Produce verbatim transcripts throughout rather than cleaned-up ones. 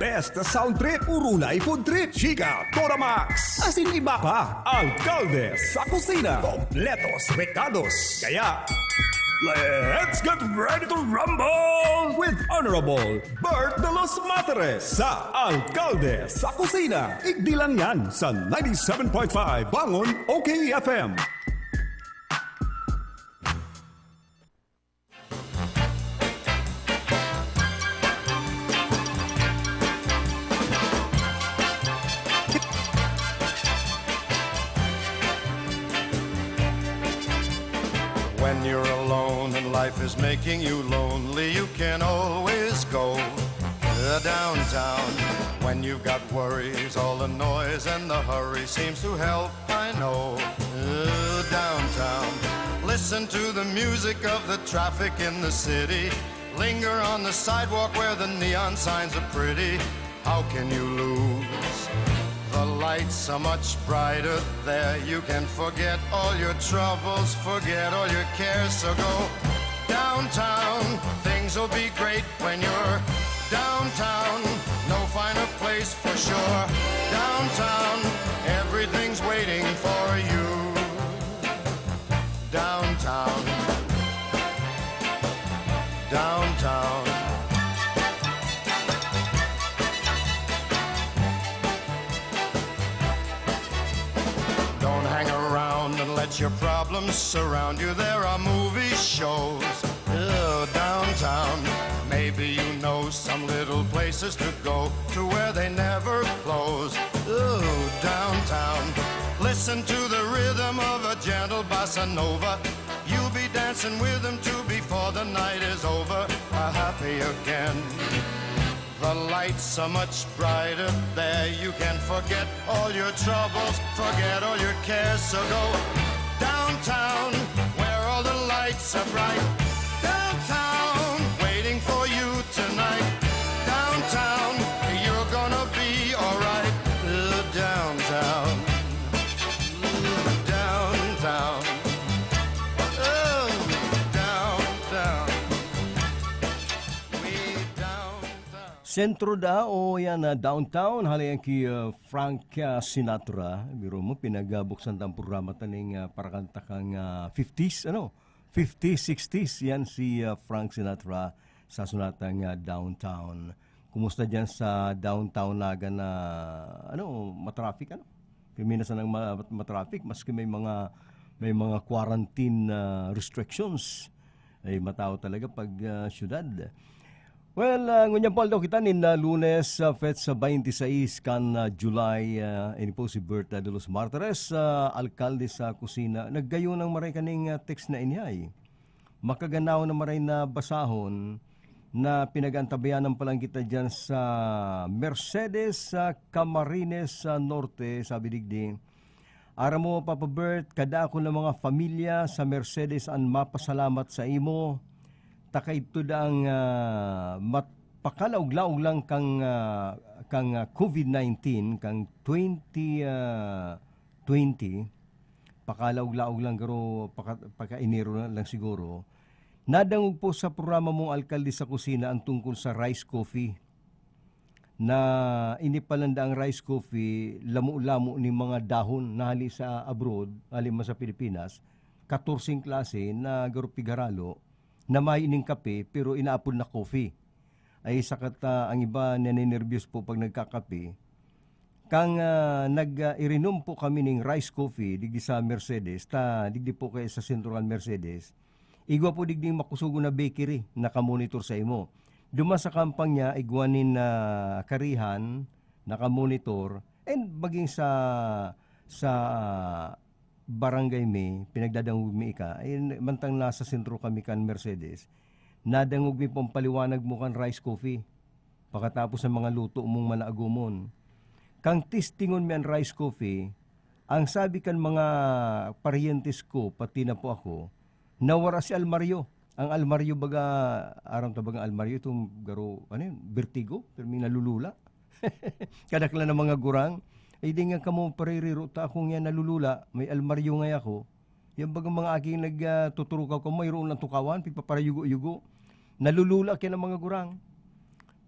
Best sound trip, urulay food trip, chika, Toramax, asin iba pa. Alkalde sa kusina, kompletos rekados. Kaya, let's get ready to rumble with Honorable Bert de los Materes sa Alkalde sa Kusina. Igdi lang yan sa ninety-seven point five Bangon O K F M. When you're alone and life is making you lonely, you can always go uh, downtown. When you've got worries, all the noise and the hurry seems to help, I know. Uh, downtown. Listen to the music of the traffic in the city. Linger on the sidewalk where the neon signs are pretty. How can you lose? The lights are much brighter there. You can forget all your troubles, forget all your cares. So go downtown. Things will be great when you're downtown. No finer place for sure. Downtown, everything's waiting for you. Downtown. Downtown. Don't hang around and let your problems surround you. There are movie shows uh, downtown. Maybe you know some little places to go to where they never close. Ooh, downtown. Listen to the rhythm of a gentle bossa nova. You'll be dancing with them too before the night is over. Are happy again. The lights are much brighter there. You can forget all your troubles, forget all your cares. So go downtown where all the lights are bright. Downtown, waiting for you tonight. Downtown, you're gonna be alright. Downtown, downtown. Oh, downtown. We downtown. Sentro da o yan na downtown, hali yan ki uh, Frank uh, Sinatra. Biro mo, pinagabuksan ta ang programa taning uh, parakanta kang uh, fifties, ano? fifties, sixties, yan si uh, Frank Sinatra sa sunatang uh, downtown. Kumusta dyan sa downtown Naga na ano, matraffic ano? Kaya minsan ang ma- matraffic maski may mga may mga quarantine uh, restrictions ay matao talaga pag uh, syudad. Well, uh, ngunyan po aldaw kita nin uh, Lunes, uh, petsa twenty-six kan uh, July, uh, ini po si Berta de los Martires, uh, alkalde sa Kusina. Naggayon ang maray kaning uh, text na ini ay. Makaganaw na maray na basahon na pinag-antabayanan pa lang kita dyan sa Mercedes sa Camarines sa Norte, sabi digdi. Aram mo, Papa Bert, kadako na mga pamilya sa Mercedes an mapasalamat sa imo. Taka idto daang uh, mat- pakalaog-laog lang kang uh, kang uh, COVID nineteen kang twenty uh, twenty, pakalaog-laog lang garo paka, paka Enero na lang siguro. Nadangog po sa programa mong Alkalde sa Kusina ang tungkol sa rice coffee. Na ini palan daang rice coffee, lamo-lamo nin mga dahon na hali sa abroad, hali man sa Pilipinas, katorseng klase na garo pigaralo na mayo nin kape pero inaapod na coffee. Ay sakat uh, ang iba naninerbyos po pag nagkakape. Kang uh, nag-irinom po kami ning rice coffee digdi sa Mercedes, ta digdi po kay sa Central Mercedes. Igwa po digding makusugon na bakery, nakamonitor sa imo. Duman sa kampang niya, igwa nin uh, karihan, nakamonitor, and maging sa sa uh, barangay mi, pinagdadangog mi ika, ay, mantang nasa sentro kami kan Mercedes, nadangog mi pampaliwanag mo kan rice coffee. Pakatapos ng mga luto mong manaagumon. Kang testingon mi an rice coffee, ang sabi kan mga paryentes ko, pati na po ako, nawara si Almario. Ang Almario baga, aram ta baga Almario, itong garo, ano yun, vertigo, pero may nalulula. Kadaklan ng mga gurang, ay di nga kamo paririro ta akong yan nalulula, may Almario ngay ako. Yan baga mga aking nagtuturukaw ka, mayroon lang tukawan, pipaparayo-yugo. Nalulula kaya ng mga gurang.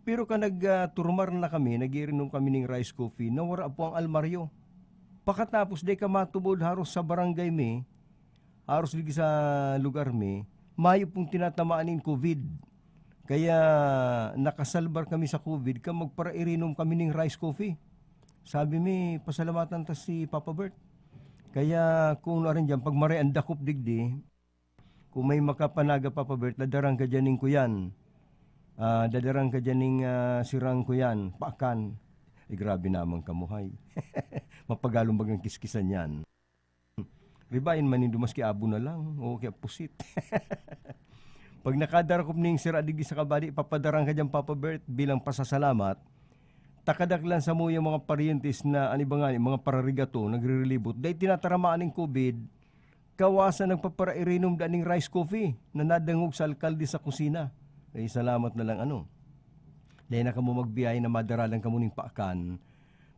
Pero kan nag, ah, turmar na kami, nag-iinom kami ning rice coffee, nawara po ang almaryo. Pakatapos, dai ka matubod haros sa barangay mi, haros digdi sa lugar mi, mayo pong tinatamaan nin covid. Kaya nakasalbar kami sa covid kan magparairinom kami ning rice coffee. Sabi mi, "Pasalamatan ta si Papa Bert." Kaya kung ano rin diyan, pag maray an dakop digdi, kung may makapanaga, Papa Bert, dadaran ka diyan ning kuyan. Ah, dadaran ka diyan ning, ah, sirang kuyan, paakan. Ay, grabe naman kamo, hay. Mapagalon bagang kiskisan yan. Ribain man nindo maski abo na lang, o kaya pusit. Pag nakadarakop ning sira digdi sa kabadi, papadaran ka diyan, Papa Bert, bilang pasasalamat. Ta kadaklan samuyang mga paryentes na, ano ba nga, mga pararigato, nagrirelibot, dai tinataramaan ning covid, kawasan nagpaparairinom da ning rice coffee na nadangog sa alkalde sa kusina. Ay, salamat na lang, ano. Dai na kamo magbiyahe na madaralan kamo ning paakan.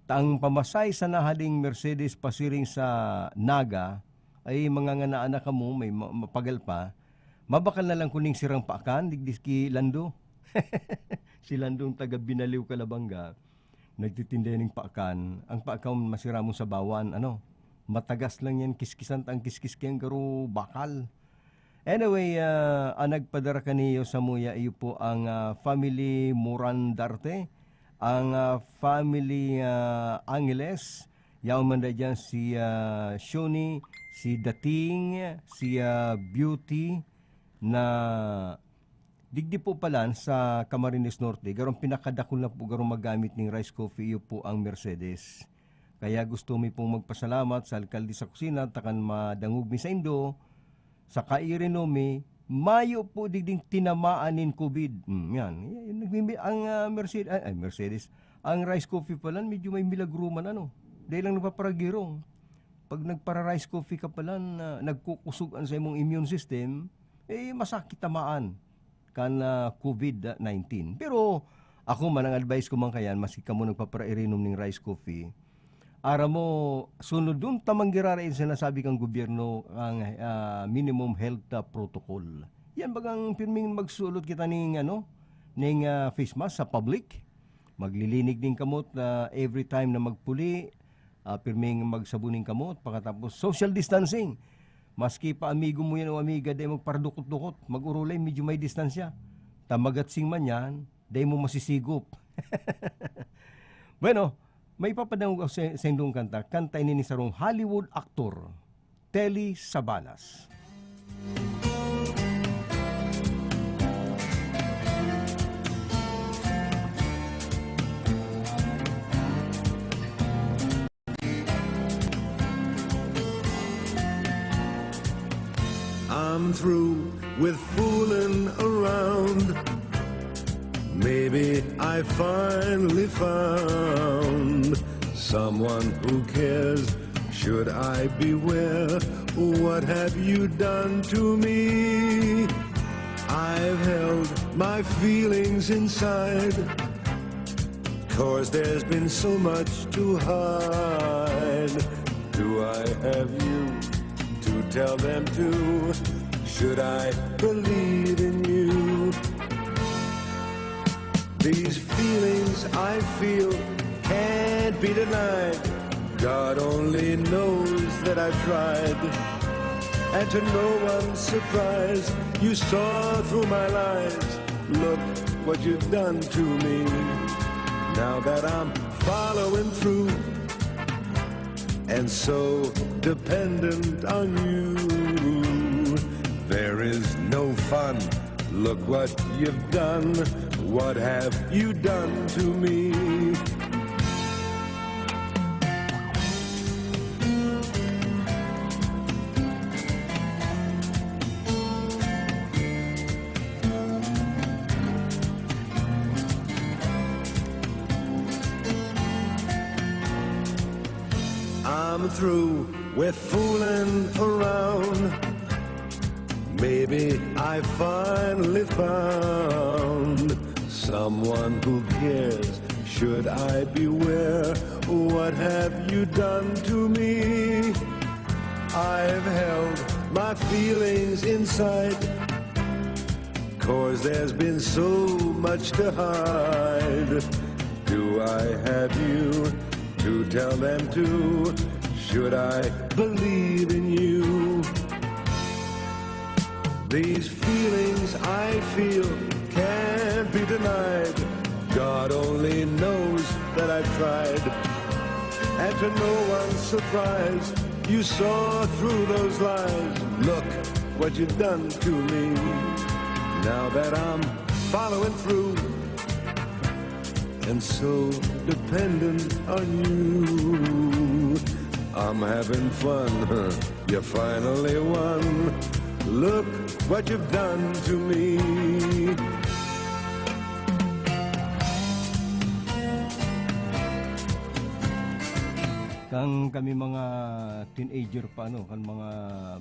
Ta ang pamasahe sana hading Mercedes pasiring sa Naga, ay manganganaan na kamo, may ma-, mapagal pa. Mabakal na lang kuning sirang paakan, digdi ki Lando. Si Landong taga Binaliw, Calabanga, nagtitinda ning paakan. Ang paakan masira mo sa bawan, ano? Matagas lang yan, kiskisan ta ang kiskis kayang garo bakal. Anyway, ah, ang nagpadara kaniyo samuya, iyo po ang, ah, family Morandarte, ang, ah, family, ah, Angeles, yaon man da diyan si, ah, Shoni, si Dating, si, ah, Beauty, na digdi po palan sa Camarines Norte, garong pinakadakul na po garong magamit ning rice coffee, iyo po ang Mercedes. Kaya gusto mi pong magpasalamat sa alkalde sa kusina, ta kan madangog mi saindo, sa kairinom mi, mayo po digding tinamaan nin covid. Hmm, yan. Yan, nagmimi-, ang, ah, Merced-, ay, ay, Mercedes, ang rice coffee palan, medyo may milagro man, ano. Dai lang nagpaparagirong. Pag nagpara-rice coffee ka palan, na nagkukusog an sa imong immune system, eh, masakit tamaan kan, ah, covid nineteen. Pero ako man, ang advice ko man kayan, maski kamo nagpaparairinom ning rice coffee, aram mo, sunodon ta man giraray an sinasabi kan gobyerno, ang, ah, minimum health, ah, protocol. Yan bagang pirming magsulot kita ning, ano, ning, ah, face mask sa public. Maglilinig nin kamot, ah, every time na magpuli, ah, pirming magsabon nin kamot, pakatapos social distancing. Maski pa amigo mo yan o amiga, dai magparadukot-dukot, mag-orolay, medyo may distansya. Ta magatsing man yan, dai mo masisigop. Bueno, may papadangog ako sa, sa indong kanta. Kanta ini ni sarong Hollywood actor, Telly Sabalas. I'm through with fooling around. Maybe I finally found someone who cares. Should I beware? What have you done to me? I've held my feelings inside, 'cause there's been so much to hide. Do I have you to tell them to? Should I believe in you? These feelings I feel can't be denied. God only knows that I've tried. And to no one's surprise, you saw through my lies. Look what you've done to me. Now that I'm following through and so dependent on you, there is no fun. Look what you've done. What have you done to me? I'm through with fooling around. Maybe I finally found someone who cares. Should I beware? What have you done to me? I've held my feelings inside, 'cause there's been so much to hide. Do I have you to tell them to? Should I believe in you? These feelings I feel can't be denied. God only knows that I've tried. And to no one's surprise, you saw through those lies. Look what you've done to me. Now that I'm following through, and so dependent on you. I'm having fun, you finally won. Look what you've done to me. Kan kami mga teenager pa, ano, kan mga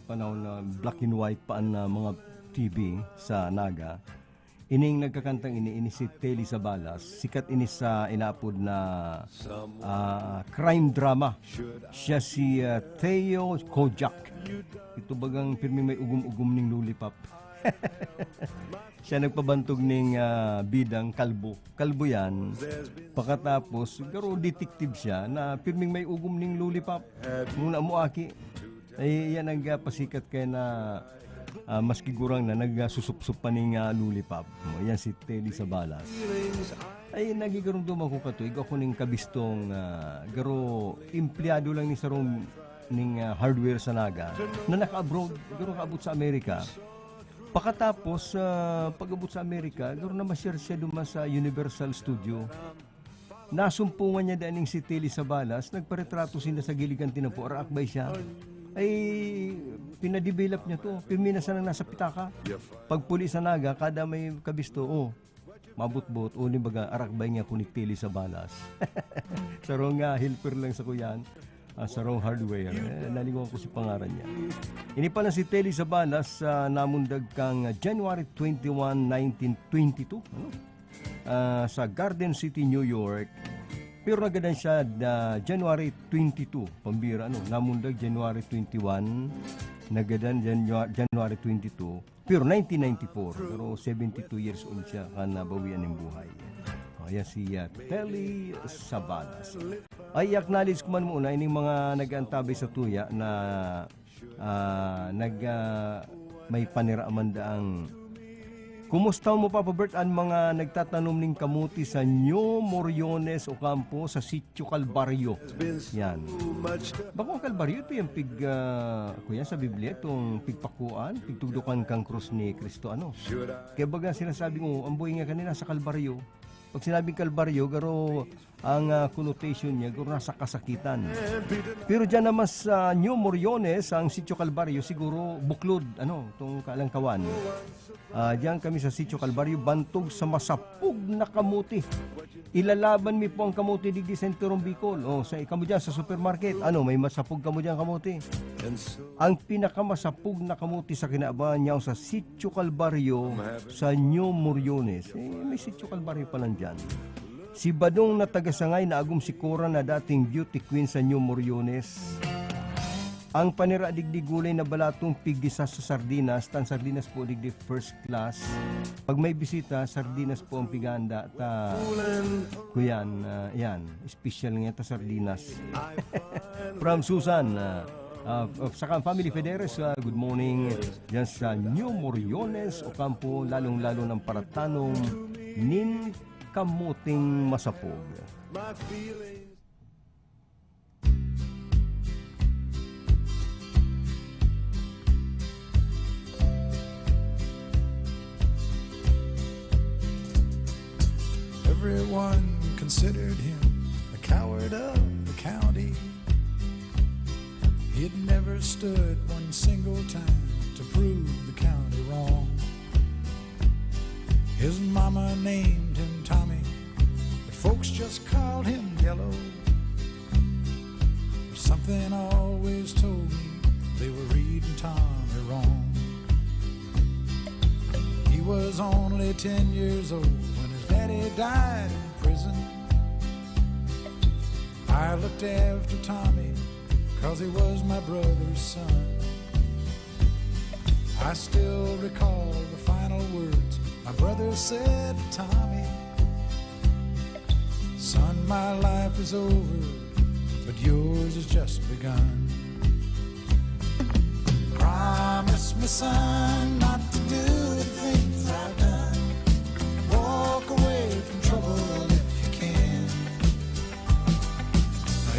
panahon na black and white pa an, ah, mga T V sa Naga, ining nagkakantang ini, ini si Telly Sabalas. Sikat ini sa inaapod na, ah, crime drama. Siya si, ah, Theo Kojak. Ito bagang pirmi may ugom-ugom ning lollipop. Siya nagpabantog ning, ah, bidang kalbo. Kalbo yan. Pakatapos, garo detective siya na pirming may ugom ning lollipop. Muna mo aki. Ay, yan ang, ah, pasikat kaya na, ah, maski gurang na nagsusupsup pa ning, ah, lollipop. O, yan si Telly Sabalas. Ay, nagigarumduman ko katuig ako ning kabistong, ah, garo empleyado lang ni sarong ning, ah, hardware sa Naga na naka-abroad, garo kaabot sa Amerika. Pakatapos, ah, pag-abot sa Amerika, garo namasyar siya duman sa Universal Studio. Nasumpungan niya daan ning si Telly Sabalas, nagparetrato sinda sa gilid kan tinapo, araakbay siya. Ay, pinadevelop niya to. Pirmi na sanang nasa pitaka. Pagpuli sa Naga, kada may kabisto, oh, mabutbot, o limbaga, arakbay niya kun ni Telly Sabalas. Sarong, ah, helper lang sa kuyan, ah, sarong hardware. Eh, nalingawan ko si pangaran niya. Ini pala si Telly Sabalas, ah, namundag kang January twenty-one, nineteen twenty-two, ano? Ah, sa Garden City, New York. Pero nagadan siya na January twenty-two, pambira, ano, namundag January twenty-one, nagadan Janu-, January twenty-two, pero nineteen ninety-four, pero seventy-two years old siya kan nabawian nin buhay. O, yan si, ah, Telly Sabalas. Ay, i-acknowledge ko man muna ining mga nag-aantabay sa tuya na, ah, nag, ah, may panira man daang. Kumusta mo, Papa Bert, an mga nagtatanom ning kamuti sa New Moriones, Ocampo, sa Sitio Calvario? Yan. Bako ang Calvario, ito yung pig, ah, kuya, sa Biblia, itong pigpakuan, pigtugdukan kang krus ni Cristo, ano? Kaya baga sinasabi mo, ang buhay nga kanina sa Calvario. Pag sinabing Calvario, garo ang, ah, connotation niya, garo nasa kasakitan. Pero dyan naman sa New Moriones, ang Sitio Calvario, siguro buklod, ano, itong kalangkawan. Ah, diyan kami sa Sitio Calvario, bantog sa masapog na kamote. Ilalaban mi po ang kamote digdi sa Enterong Bicol. O, sa, kamo diyan sa supermarket, ano, may masapog kamo diyan kamote. Ang pinakamasapog na kamote sa kinaban niya sa Sitio Calvario, sa New Moriones. Eh, may Sitio Calvario pa lang diyan. Si Badong na taga Sangay na agom si Cora na dating beauty queen sa New Moriones. Ang panira digdi gulay na balatong pigdi sa, sa sardinas, tan sardinas po digdi first class. Pag may bisita, sardinas po ang piganda ta kuyan, ah, yan, special nga ta sardinas. From Susan, ah, ah, saka ang family Federes, ah, good morning. Diyan sa New Moriones, Ocampo, lalong-lalo ng paratanong nin kamuting masapog. Everyone considered him the coward of the county. He'd never stood one single time to prove the county wrong. His mama named him Tommy, but folks just called him Yellow. But something always told me they were reading Tommy wrong. He was only ten years old when his daddy died in prison. I looked after Tommy, 'cause he was my brother's son. I still recall the final words my brother said to Tommy. Son, my life is over, but yours has just begun. Promise me, son, not to do the things I've done. Walk away from trouble if you can.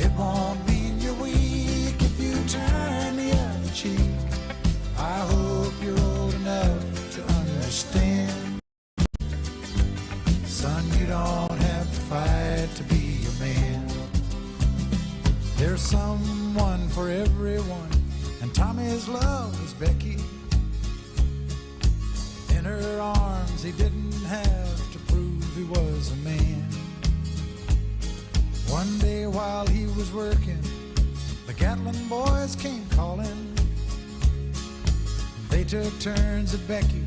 It won't mean you're weak if you turn the other cheek. I hope you're old enough to understand. Son, you don't have to fight to be a man. There's someone for everyone, and Tommy's love was Becky. In her arms, he didn't have to prove he was a man. One day while he was working, the Gatlin boys came calling. They took turns at Becky,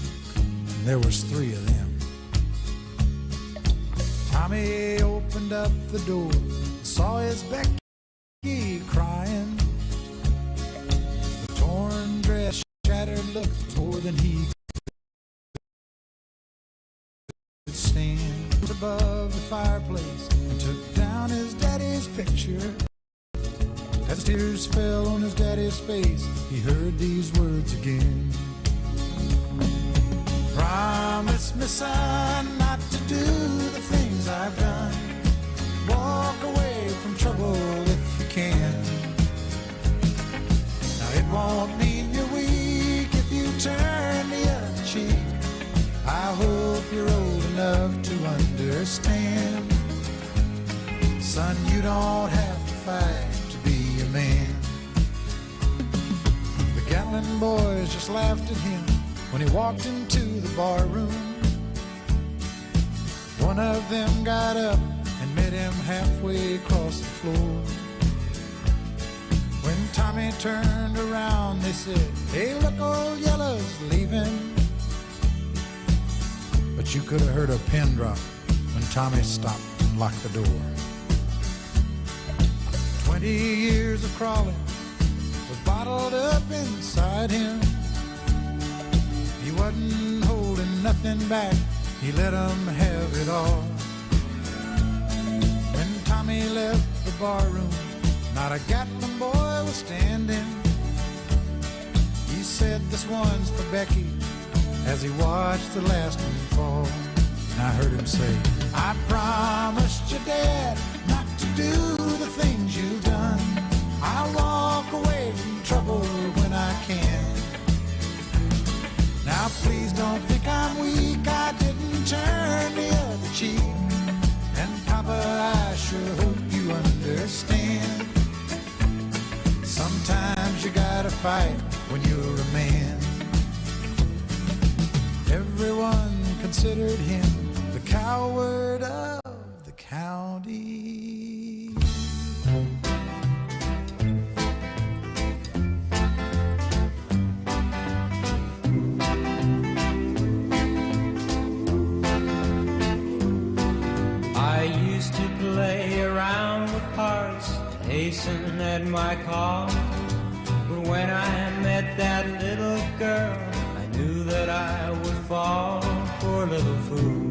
and there was three of them. Tommy opened up the door, saw his Becky crying. The torn dress, shattered look, more than he could stand. Above the fireplace and took down his daddy's picture. As tears fell on his daddy's face, he heard these words again. Promise me, son, not to do the things I've done. Walk away from trouble if you can. Now, it won't mean you're weak if you turn the other cheek. I hope you're old enough to understand. Son, you don't have to fight to be a man. The Gatlin boys just laughed at him when he walked into the bar room. One of them got up and met him halfway across the floor. When Tommy turned around, they said, "Hey, look, old Yellow's leaving." But you could have heard a pin drop when Tommy stopped and locked the door. Twenty years of crawling was bottled up inside him. He wasn't holding nothing back, he let 'em have it all. When Tommy left the bar room, not a Gatlin boy was standing. He said, "This one's for Becky," as he watched the last one fall. And I heard him say, "I promised your dad not to do the things you've done. I'll walk away from trouble when I can. Now please don't think I'm weak, I didn't turn the other cheek. And Papa, I sure hope you understand. Sometimes you gotta fight when you're a man." Everyone considered him the coward of the county. I used to play around with hearts, hasten at my call. But when I met that little girl, I knew that I would fall. Poor little fool.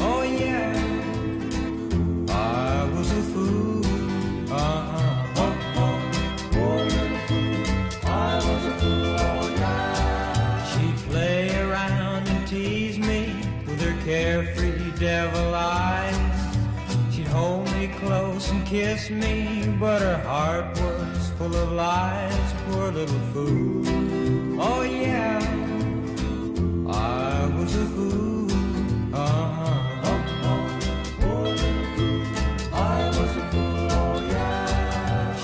Oh yeah, I was a fool. Uh-huh. Oh, oh. Poor little fool. I was a fool. Oh yeah. She'd play around and tease me with her carefree devil eyes. She'd hold me close and kiss me, but her heart was full of lies. Poor little fool. Oh yeah, I was a fool. Uh-huh. Oh, oh. Poor little fool. I was a fool. Oh yeah.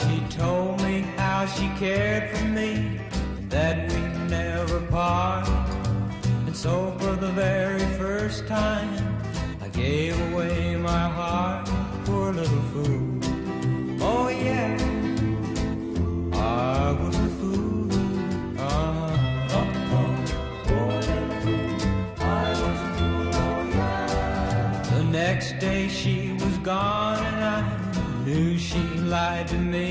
She told me how she cared for me, that we'd never part. And so for the very first time, I gave away my heart. Poor little fool. Oh yeah, I was a fool. Uh-huh. Oh, oh. Poor little fool. I was a fool. Oh yeah. The next day she was gone and I knew she lied to me.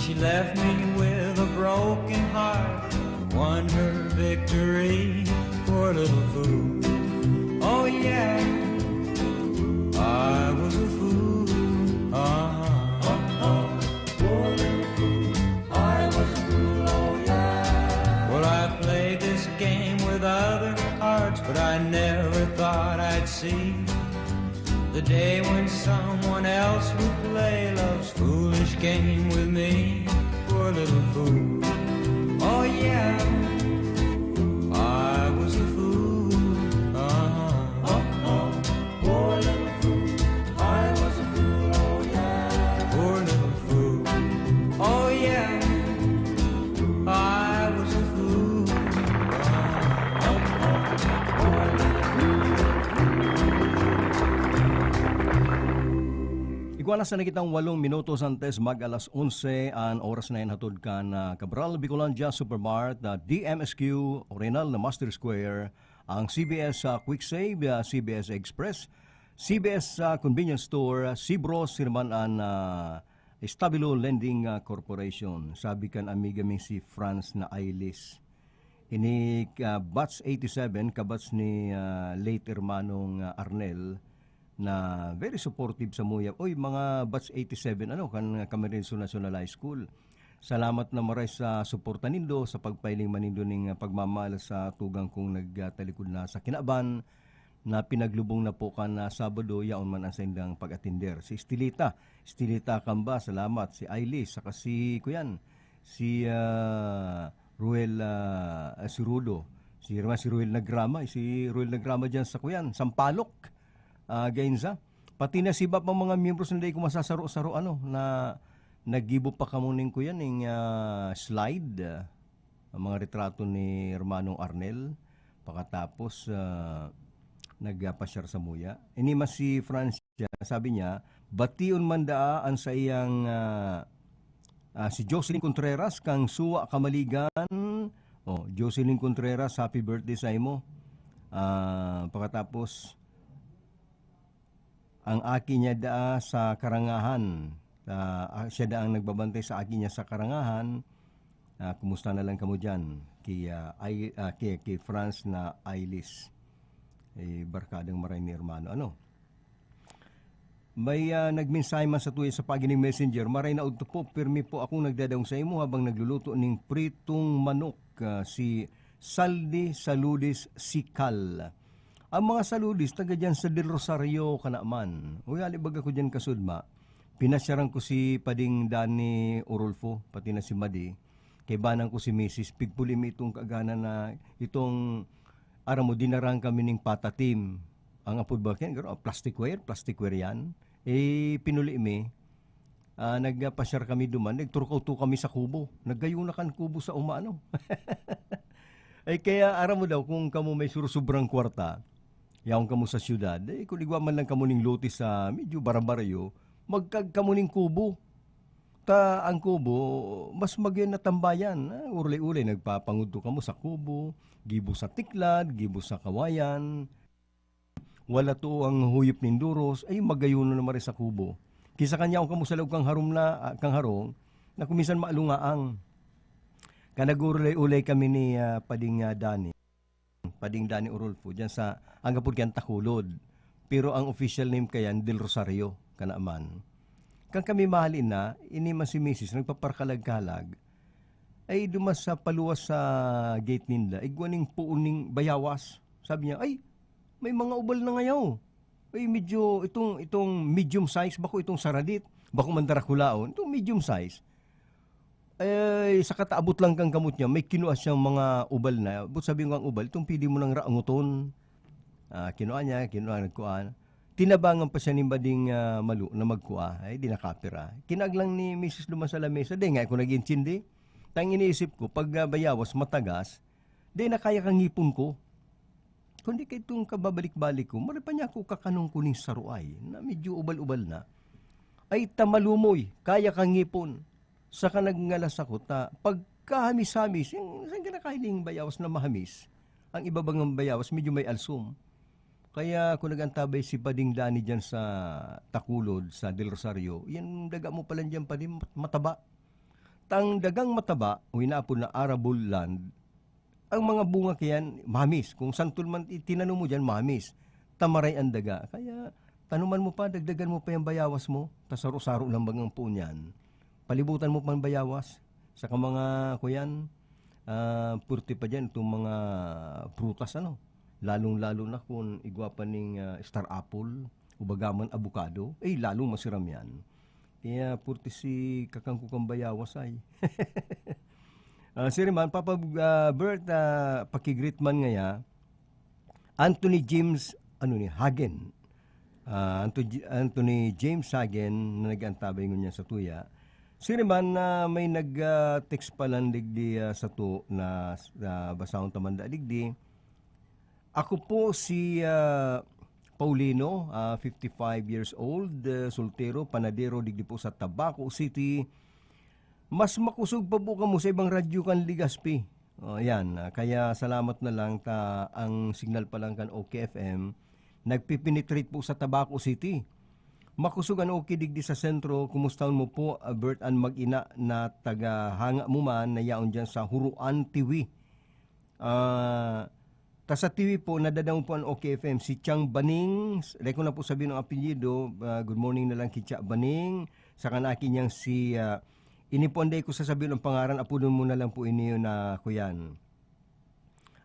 She left me with a broken heart, won her victory. Poor little fool. Oh yeah, see the day when someone else would play love's foolish game with me. Poor little fool. Oh yeah, I was a fool. Uh-huh. Oh, oh. Poor little fool. I was a fool. Oh yeah. Poor little fool. Oh yeah, I was a fool. Igwa na sana kitang walong minutos antes mag alas onse an oras na yan, hatod kan, ah, Cabral Bicolandia Supermart, ah, D M S Q, Oriental na Master Square, ang C B S, ah, Quick Save, ah, C B S Express, C B S, ah, Convenience Store, ah, Sibros, sirman an, ah, Estabilo Lending, ah, Corporation. Sabi kan amiga ming si Franz na Ailis, ini, ah, batch eighty-seven, kabatch ni, ah, late hermanong, ah, Arnel, na very supportive samuya. Oy, mga batch eighty-seven, ano, kan Camarines National High School. Salamat na maray sa suporta nindo, sa pagpahiling man nindo ning, ah, pagmamahal sa tugang kong nagtalikod na sa kinaban, na pinaglubong na po kan, ah, Sabado, yaon man ang saindang pag-atender. Si Estelita, Estelita Camba, salamat. Si Ailis, saka si, kuyan, si, ah, Ruel, ah, ah, si Rudo. Si, si Ruel Nagrama, si Ruel Nagrama dyan sa, kuyan, Sampaloc, ah, Gainza. Pati na si iba pang mga miyembros na dai ko masasaro-saro, ano, na naggibo pa kamo ning, kuyan, ning, ah, slide, ah, ang mga retrato ni Hermanong Arnel. Pakatapos, ah, nagpasyar samuya. Ini man si Francia, sabi niya, bation man daa an saiyang, ah, ah, si Jocelyn Contreras, kang Suwa Kamaligan. Oh, Jocelyn Contreras, happy birthday sa imo. Ah, pakatapos, ang aki niya daa sa Karangahan. Ah, ah, siya daa ang nagbabantay sa aki niya sa Karangahan. Ah, kumusta na lang kamo diyan? Kay, ah, ay, ah, kay, kay Franz na Ailis. Eh, barkadang maray ni hermano. Ano? May, ah, nagmensahe man sa tuya sa pagi ning Messenger, "Maray na udto po, pirmi po akong nagdadaong sa imo habang nagluluto ning pritong manok," ah, si Saldi Saludis Sikal. Ang mga Saludis, taga diyan sa Del Rosario, kanaman. Uy, ali baga ko diyan kasudma. Pinasyaran ko si Pading Danny Orulfo, pati na si Madi. Kaibanan ko si Misis, pigpuli mi itong kagana na itong, aram mo, dinarang kami ning patatim. Ang apod ba kaya, garo, plasticware, plasticware yan. Eh, pinuli mi. Ah, nagpasyar kami duman, nagturkaw-tukaw kami sa kubo. Naggayo na kan kubo sa uma, ano? Ay, kaya aram mo daw, kung kamo may surusubrang kwarta, yaon kamo sa syudad, eh, kung igwa man lang kamo ning lote sa medyo barabaryo, magkag kamo ning kubo. Ta ang kubo, mas magyan na tambayan. Ah, ulay-ulay, nagpapangudto kamo sa kubo, gibo sa tiklad, gibo sa kawayan. Wala too ang huyop nin doros, ay magayon na naman rin sa kubo. Kisa kanya kung kamo sa laog kang harom na, ah, kang harong, na kuminsan maalungaang. Ka nag-ulay-ulay kami ni, ah, Pading, ah, Dani. Pading Dani Orulfo, diyan sa, ang gapod kayang Takulod. Pero ang official name kayan, Del Rosario, kanaman. Kan kami mahali na, ini man si misis, nagpaparkalag-kalag. Ay, dumas sa paluwas sa gate ninda, igwa ning puon ning bayawas. Sabi niya, "Ay, may mga ubal na ngayaw. Ay, medyo, itong, itong medium size, bako itong saradit, bako man darakulaon, itong medium size." Ay, sa kataabot lang kang kamot niya, may kinua siyang mga ubal na, but sabi ko ang ubal, itong pwede mo nang raanguton. Ah, kinua niya, kinua, nagkua. Tinabangan pa siya ni Bading, ah, Malu na magkua. Ay, di nakapira. Kinag lang ni misis duman sa lamesa, di nga ako nag-intindi. Tang iniisip ko, pag, ah, bayawas, matagas, di na kaya kang ngipon ko. Kundi kay itong kababalik-balik ko, mara pa niya ako kakanong kuning saruay, na medyo ubal-ubal na. Ay, tamalumoy, kaya kang ngipon. Saka nagngalas ako ta, pagkahamis-hamis, yung, saan ka nakahiling bayawas na mahamis? Ang iba bang bayawas, medyo may alsom. Kaya kung nag-antabay si Pading Dani dyan sa Takulod, sa Del Rosario, yan daga mo pala dyan, Pading, mat-, mataba. Tang dagang mataba, o inapod na arable land, ang mga bunga kayan, mahamis. Kung santol man itinanom mo dyan, mahamis. Tamaray ang daga. Kaya, tanuman mo pa, dagdagan mo pa yung bayawas mo, ta saro-saro lang bagang puon yan. Palibutan mo pang bayawas. Saka mga, kuyan, ah, purti pa dyan, itong mga prutas, ano. Lalong-lalo na kun igwa pa ning, ah, star apple, o baga man abukado, eh, lalong masiram yan. Kaya purti si kakang ko kan bayawasay. Ah, siring man, Papa, ah, Bert, ah, paki-greet man ngaya, Anthony James, ano ni, Hagen. Ah, Anto-, Anthony James Hagen na nag-antabay ngunyan sa tuya. Siring man na may nag, ah, text pa lang digdi, ah, sato na, na basahon ta man da digdi. Ako po si, ah, Paulino, ah, fifty-five years old, ah, soltero, panadero, digdi po sa Tabaco City. Mas makosog pa po kamo sa ibang radyo kan Legazpi. Oh, yan. Ah, kaya salamat na lang ta ang signal pa lang kan O K F M nagpe-penetrate po sa Tabaco City. Makosog an O K digdi sa sentro. Kumustahon mo po, ah, Bert, an mag-ina na taga hanga mo man na yaon diyan sa Huruan, Tiwi. Ah, ta sa T V po, nadadangog po an O K F M, si Chang Baning, dai ko na po sabihin ang apelyido, ah, good morning na lang ki Cha Baning, saka an aki niyang si, ah, ini po an dai ko sasabihin ang pangaran, apodon mo na lang po ini na kuyan.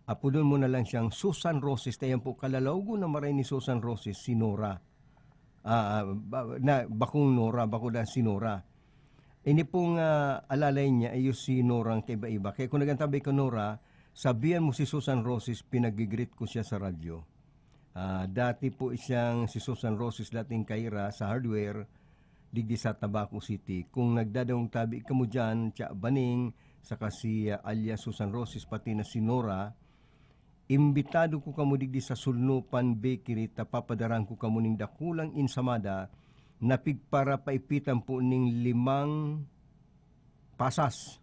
Apodon mo na lang siyang Susan Roses, ta yan po, kalalawagon na maray ni Susan Roses, si Nora. Ah, ah, ba-, na, bakong Nora, bako na si Nora. Ini pong, ah, alalay niya, iyo si Norang kaiba-iba. Kaya kung nag-antabay ka, Nora, sabihan mo si Susan Roses, pinag-greet ko siya sa radyo. Ah, dati po siyang si Susan Roses, dating kaira sa hardware, digdi sa Tabaco City. Kung nagdadangog tabi kamo dyan, Cha Baning, saka si, ah, alias Susan Roses, pati na si Nora, imbitado ko kamo digdi sa Sulnupan Bakery, ta papadaraan ko kamo ning dakulang insamada na pigparapaipitan po ning limang pasas.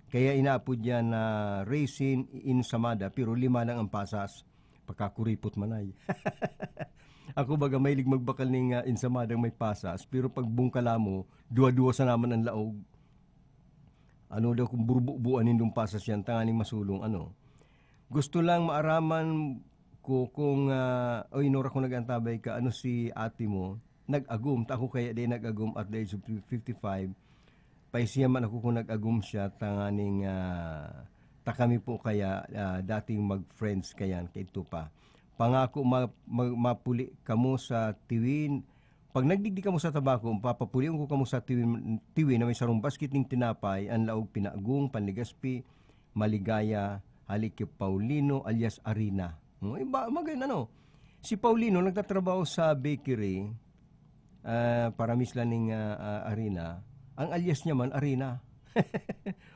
Kaya inaapod yan na raisin insamada, pero lima lang ang pasas. Pagkakuripot man ay. Ako baga mahilig magbakal ning, ah, insamadang may pasas, pero pag bungkala mo, duwa-duwa sa naman ang laog. Ano daw kung burbubuan nindong pasas yan, tanganing masulong, ano? Gusto lang maaraman ko kung, ah, oy, Nora, kung nag-antabay ka, ano si ate mo? Nag-agom, ta ako kaya di nag-agom at the age of fifty-five. Paisiya man ako kung nag-agom siya, tanganing, ah, ta kami po kaya, ah, dating mag-friends kayan, kaidto pa. Pangako ma-, ma-, mapuli kamo sa tiwin. Pag nagdigdi kamo sa Tabaco, papapulion ko kamo sa tiwin, tiwin na may sarong basket ning tinapay, ang laog pinagong, panligaspi, maligaya, hali ki Paulino alias Arina. Oh, iba, maganda, no? Si Paulino nagtatrabaho sa bakery, ah, para misla ning, ah, ah, Arina. Ang alias niya man, Arina.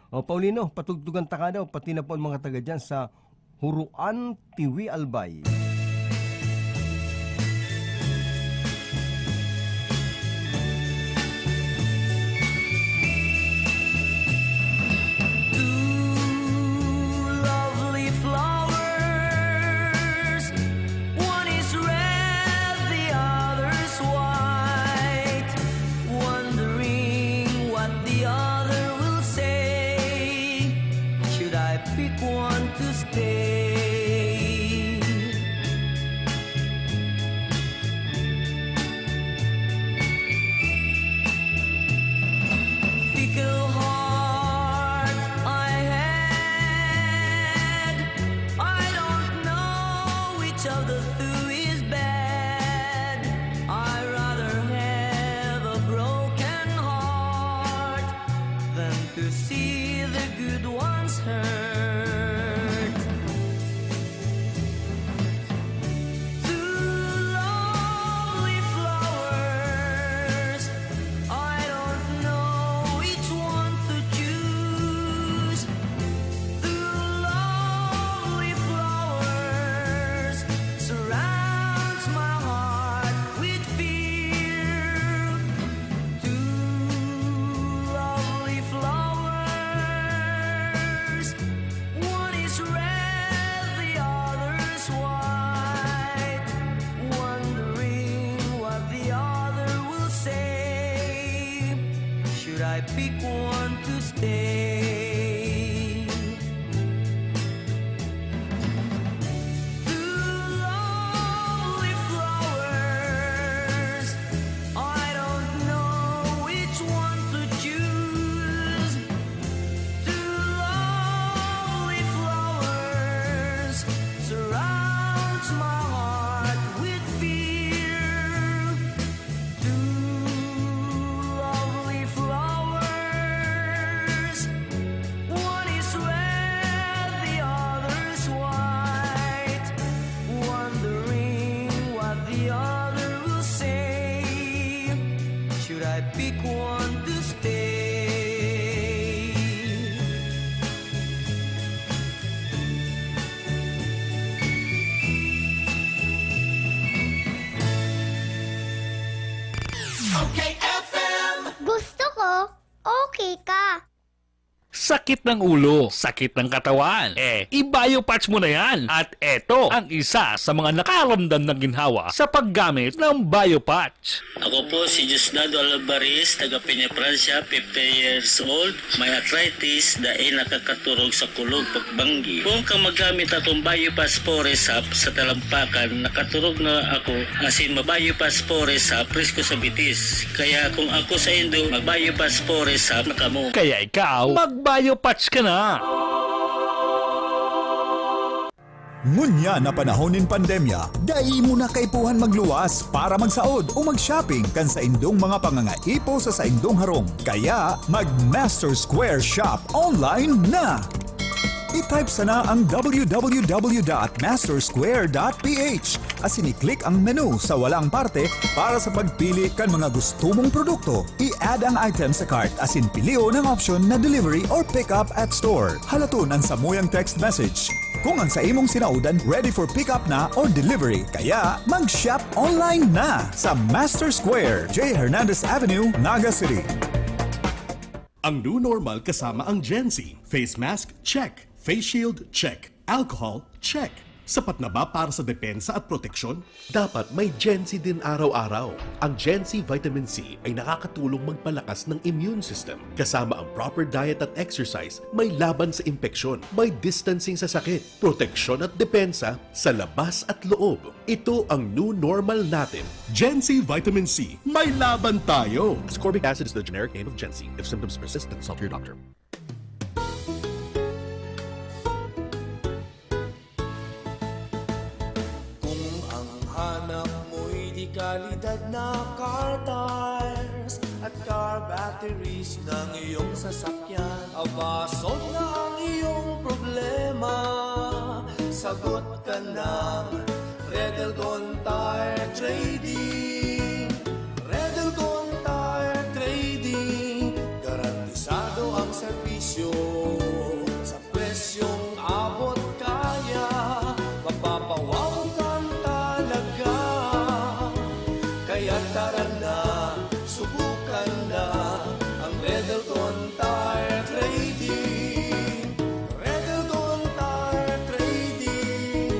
O, Paulino, patugtugan ta ka daw, pati na po ang mga taga dyan sa Huruan, Tiwi, Albay. Two lovely flowers, one is red, the other's white. Wondering what the other will say. Should I pick one to stay? Fickle heart I had, I don't know which of the two is bad. I rather have a broken heart than to see the good ones hurt. Two lovely flowers, I don't know which one to choose. Two lovely flowers surrounds my heart with fear. Two lovely flowers, one is red, the other's white. Wondering what the other will say. Should I pick one to stay? Two lovely flowers, I don't know which one to choose. Two lovely flowers surround Pick one to stay. Okay F M. Gusto ko, okay ka. Sakit ng ulo, sakit ng katawan. Eh, i-Biopatch mo na yan. At eto ang isa sa mga nakaramdam ng ginhawa sa paggamit ng Biopatch. Ako po si Diosdado Alvarez, taga Peñafrancia, fifty years old, may arthritis, dai nakakaturog sa kulog pagbanggi. Kung ka magamit akong Biopatch Forest Sap sa talampakan, nakaturog na ako, asin ma-Biopatch Forest Sap, presko sa bitis. Kaya kung ako sa indo, mag-Biopatch Forest Sap na kamo. Kaya ikaw, mag-Biopatch ka na! Ngunyan na panahon nin pandemya, dai mo na kaipuhan magluwas para magsaod o mag-shopping kan saindong mga pangangaipo sa saindong harong. Kaya, mag-Master Square Shop online na! I-type sana ang w w w dot master square dot p h asin i-click ang menu sa walang parte para sa pagpili kan mga gusto mong produkto. I-add ang item sa cart asin pilion ang option na delivery or pick up at store. Halaton ang samuyang text message kung ang sa imong sinaodan ready for pick up na or delivery. Kaya mag-shop online na sa Master Square, J Hernandez Avenue, Naga City. Ang new normal kasama ang Gen Z. Face mask, check. Face shield, check. Alcohol, check. Sapat na ba para sa depensa at proteksyon? Dapat may Gen Z din araw-araw. Ang Gen Z Vitamin C ay nakakatulong magpalakas ng immune system. Kasama ang proper diet at exercise, may laban sa impeksyon, may distancing sa sakit, proteksyon at depensa sa labas at loob. Ito ang new normal natin. Gen Z Vitamin C, may laban tayo! Ascorbic acid is the generic name of Gen Z. If symptoms persist, consult your doctor. Kung ang hanap mo'y de kalidad na car tires at car batteries ng iyong sasakyan, abasog na ang iyong problema. Sagot ka ng Red Elgon Tire Trading. Red Elgon Tire Trading, garantisado ang serbisyo sa presyong abot kaya. Mapapawaw ka talaga. Kaya tara na, subukan na ang Red Elgon Tire Trading. Red Elgon Tire Trading.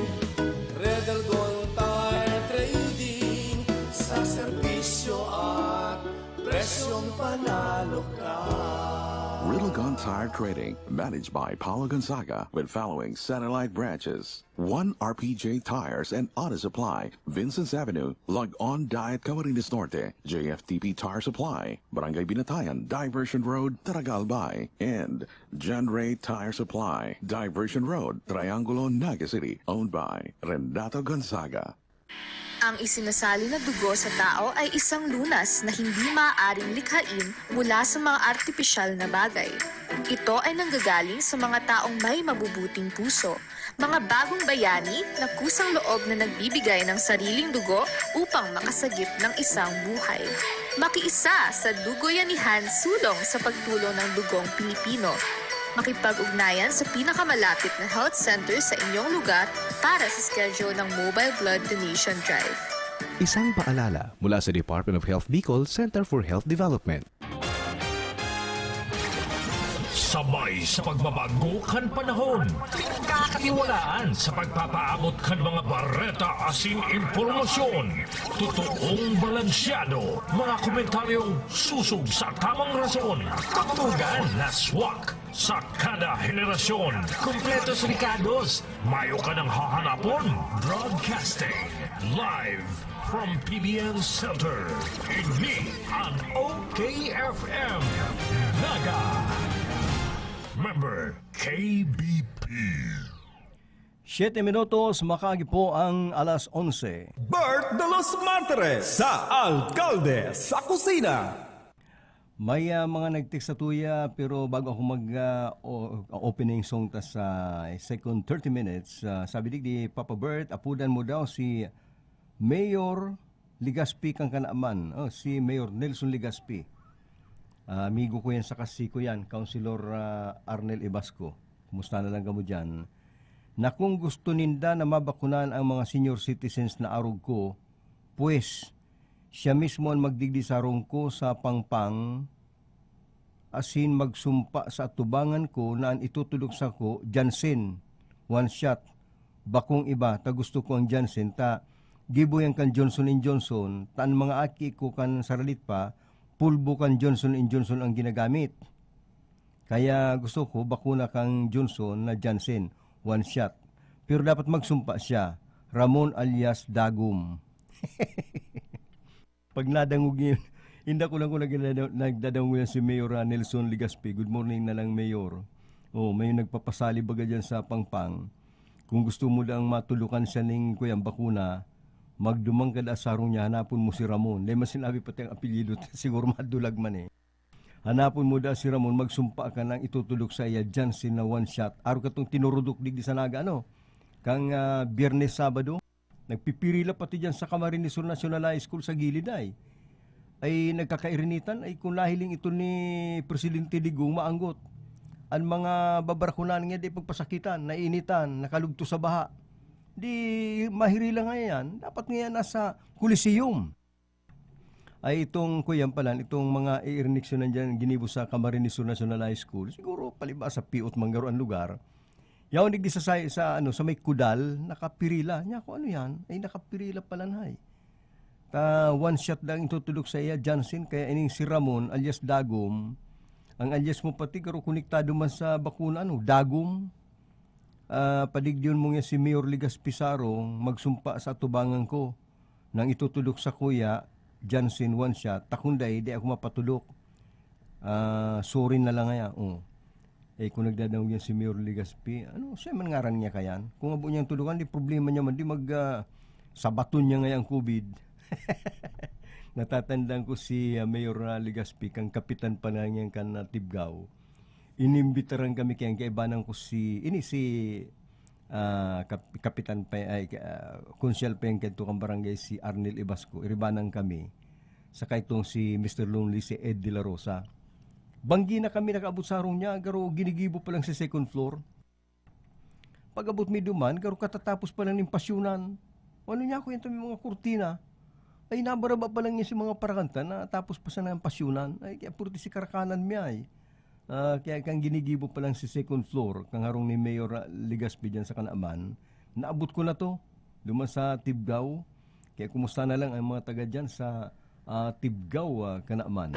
Red Elgon Tire Trading, sa serbisyo at presyong panalo ka. Riddlegon Tire Trading, managed by Paulo Gonzaga, with following satellite branches: One R P J Tires and Auto Supply, Vincent's Avenue, Log-On Diet, Camarines Norte; J F T P Tire Supply, Barangay Binatayan, Diversion Road, Taragal Bay; and John Ray Tire Supply, Diversion Road, Triangulo, Naga City, owned by Renato Gonzaga. Ang isinasali na dugo sa tao ay isang lunas na hindi maaaring likhain mula sa mga artipisyal na bagay. Ito ay nanggagaling sa mga taong may mabubuting puso, mga bagong bayani na kusang loob na nagbibigay ng sariling dugo upang makasagip ng isang buhay. Makiisa sa Dugoyanihan Sulong sa pagtulong ng dugong Pilipino. Makipag-ugnayan sa pinakamalapit na health center sa inyong lugar para sa schedule ng Mobile Blood Donation Drive. Isang paalala mula sa Department of Health Bicol Center for Health Development. Sabay sa pagbabago kan panahon, pinagkakatiwalaan sa pagpapaabot kan mga bareta asin impormasyon. Totoong balansyado, mga komentaryong susog sa tamang rason. Tugtugan na swak sa kada henerasyon. Kompletos rikados, mayo ka nang hahanapon. Broadcasting live from P B N Center. Ini an O K F M Naga. Member K B P. Siyete minutos, makaagi po ang alas onse. Bert de los Martires sa Alkalde sa Kusina. May, ah, mga nag-text sa tuya, pero bago ako mag, ah, o-, opening song ta sa second thirty minutes, ah, sabi digdi, "Papa Bert, apodan mo daw si Mayor Legaspi kan kanaman." Oh, si Mayor Nelson Legaspi. Ah, amigo ko yan sa Kasiko yan, Councilor, ah, Arnel Ibasco. Kumusta na lang kamo diyan? Na kung gusto ninda na mabakunan ang mga senior citizens na arog ko, pues, siya mismo ang magdigdi sa harong ko sa pangpang, asin magsumpa sa atubangan ko na an itutudok sako, Janssen, one shot, bakong iba, ta gusto ko ang Janssen, ta gibo yan kan Johnson and Johnson, ta an mga aki ko kan saralit pa, pulbo kan Johnson and Johnson ang ginagamit. Kaya gusto ko bakuna kang Johnson na Janssen, one shot. Pero dapat magsumpa siya, Ramon alias Dagom. Pag nadangog niya, inda ko lang kung nagdadangog yan si Mayor, ah, Nelson Legaspi. Good morning na lang, Mayor. Oh, may nagpapasali baga dyan sa Pangpang. Kung gusto mo daang matulukan siya ning kuyang bakuna, magduman ka da sa harong niya, hanapon mo si Ramon. Dahil mas sinabi pati ang apelyido, siguro madulag man eh. Hanapon mo da si Ramon, magsumpa ka nang itutulok sa iya, Janssen na one shot. Aro ka tong tinurudok digdi sa Naga, ano? Kang, ah, Biyernes, Sabado, nagpipirila pati dyan sa Camarines Sur National High School sa gilid ay. Ay nagkakairinitan, ay kung nahiling ito ni Presidente Digong, maanggot. Ang mga babarakunan niya, di pagpasakitan, nainitan, nakalugto sa baha. Di mahirila nga yan. Dapat nga yan nasa Coliseum. Ay itong, kuyan pala, itong mga iirniksyonan dyan, ginibo sa Camarines Sur National High School. Siguro, palibasa, piot man garo ang lugar. Yaon digdi sa, sa, sa, ano, sa may kudal, nakapirila. Niya, kung ano yan? Ay, nakapirila pala na, eh. Ta, one shot lang itutulok sa iya, Janssen. Kaya ining si Ramon, alias Dagom. Ang alias mo pati, garo konektado man sa bakuna, ano, Dagom. Ah, padigdion mo nga si Mayor Legaspi sa harong, magsumpa sa atubangan ko. Nang itutulok sa kuya, Janssen, one shot. Ta kun dai, di ako mapatulok. Ah, sorry na lang ngaya, oh. Eh, kung nagdadangog yan si Mayor Legaspi, ano, siya man ngaran niya kayan? Kung abo niyang tulukan, di problema niya man, di mag, ah, sabaton niya ngaya ang covid. Natatandaan ko si, ah, Mayor, ah, Legaspi, kang kapitan pa na niyan kan, ah, Tibgao. Inimbitaran kami kayan, kaibanan ko si, ini si, ah, kap-, kapitan pa, ay, ah, konsyal pa yan kadto kan barangay si Arnel Ibasco, iribanan kami. Saka itong si Mister Lonely, si Ed de la Rosa. Banggi na kami nakaabot sa harong niya, garo ginigibo pa lang sa second floor. Pag-abot mi duman, garo katatapos pa lang nin pasyunan. Ano niya, kuya, ito may mga kurtina. Ay, nabaraba pa lang niya si mga parakanta na tapos pa sana ang pasyunan. Ay, kaya purti si karakanan mi ay. Ah, kaya kang ginigibo pa lang si second floor, kang harong ni Mayor, ah, Legaspi dyan sa Kanaman, naabot ko na to, duman sa Tibgao. Kaya kumusta na lang ang mga taga dyan sa, ah, Tibgao, ah, Kanaman?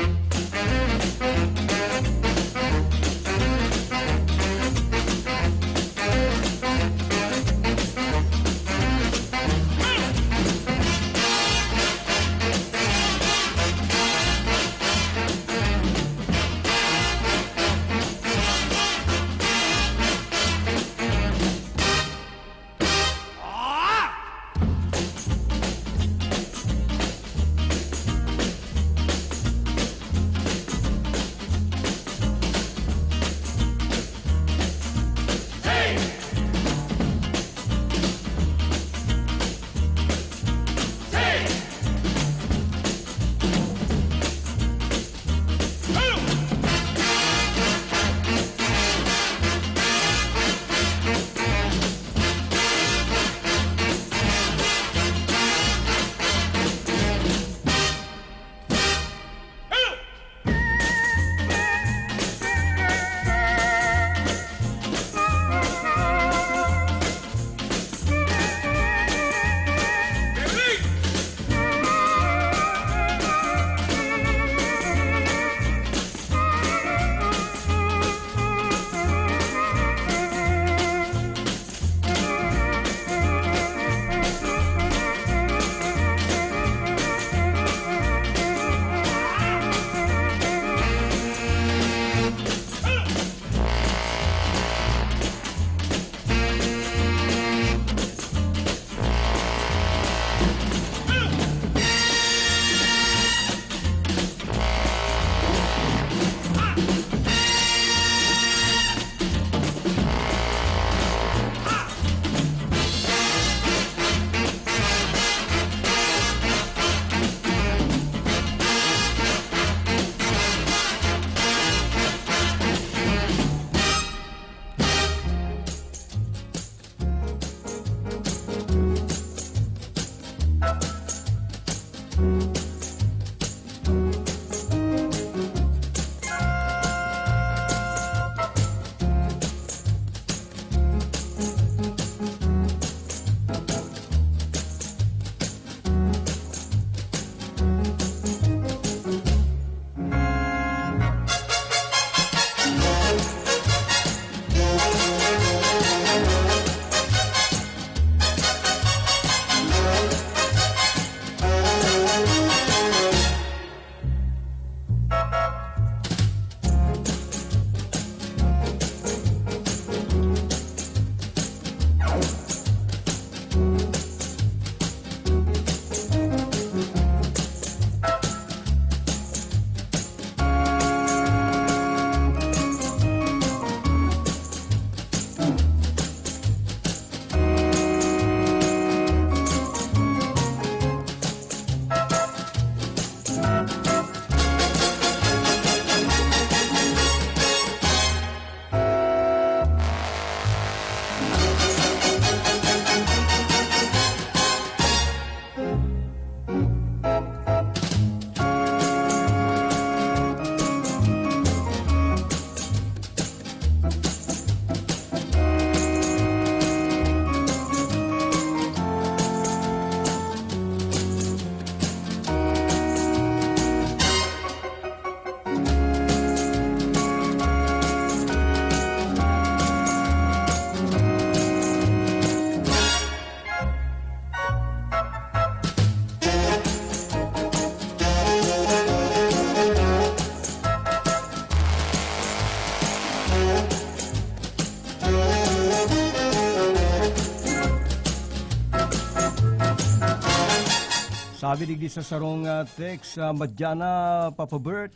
Sabi digdi sa sarong, ah, text, ah, "Madyana, Papa Bert,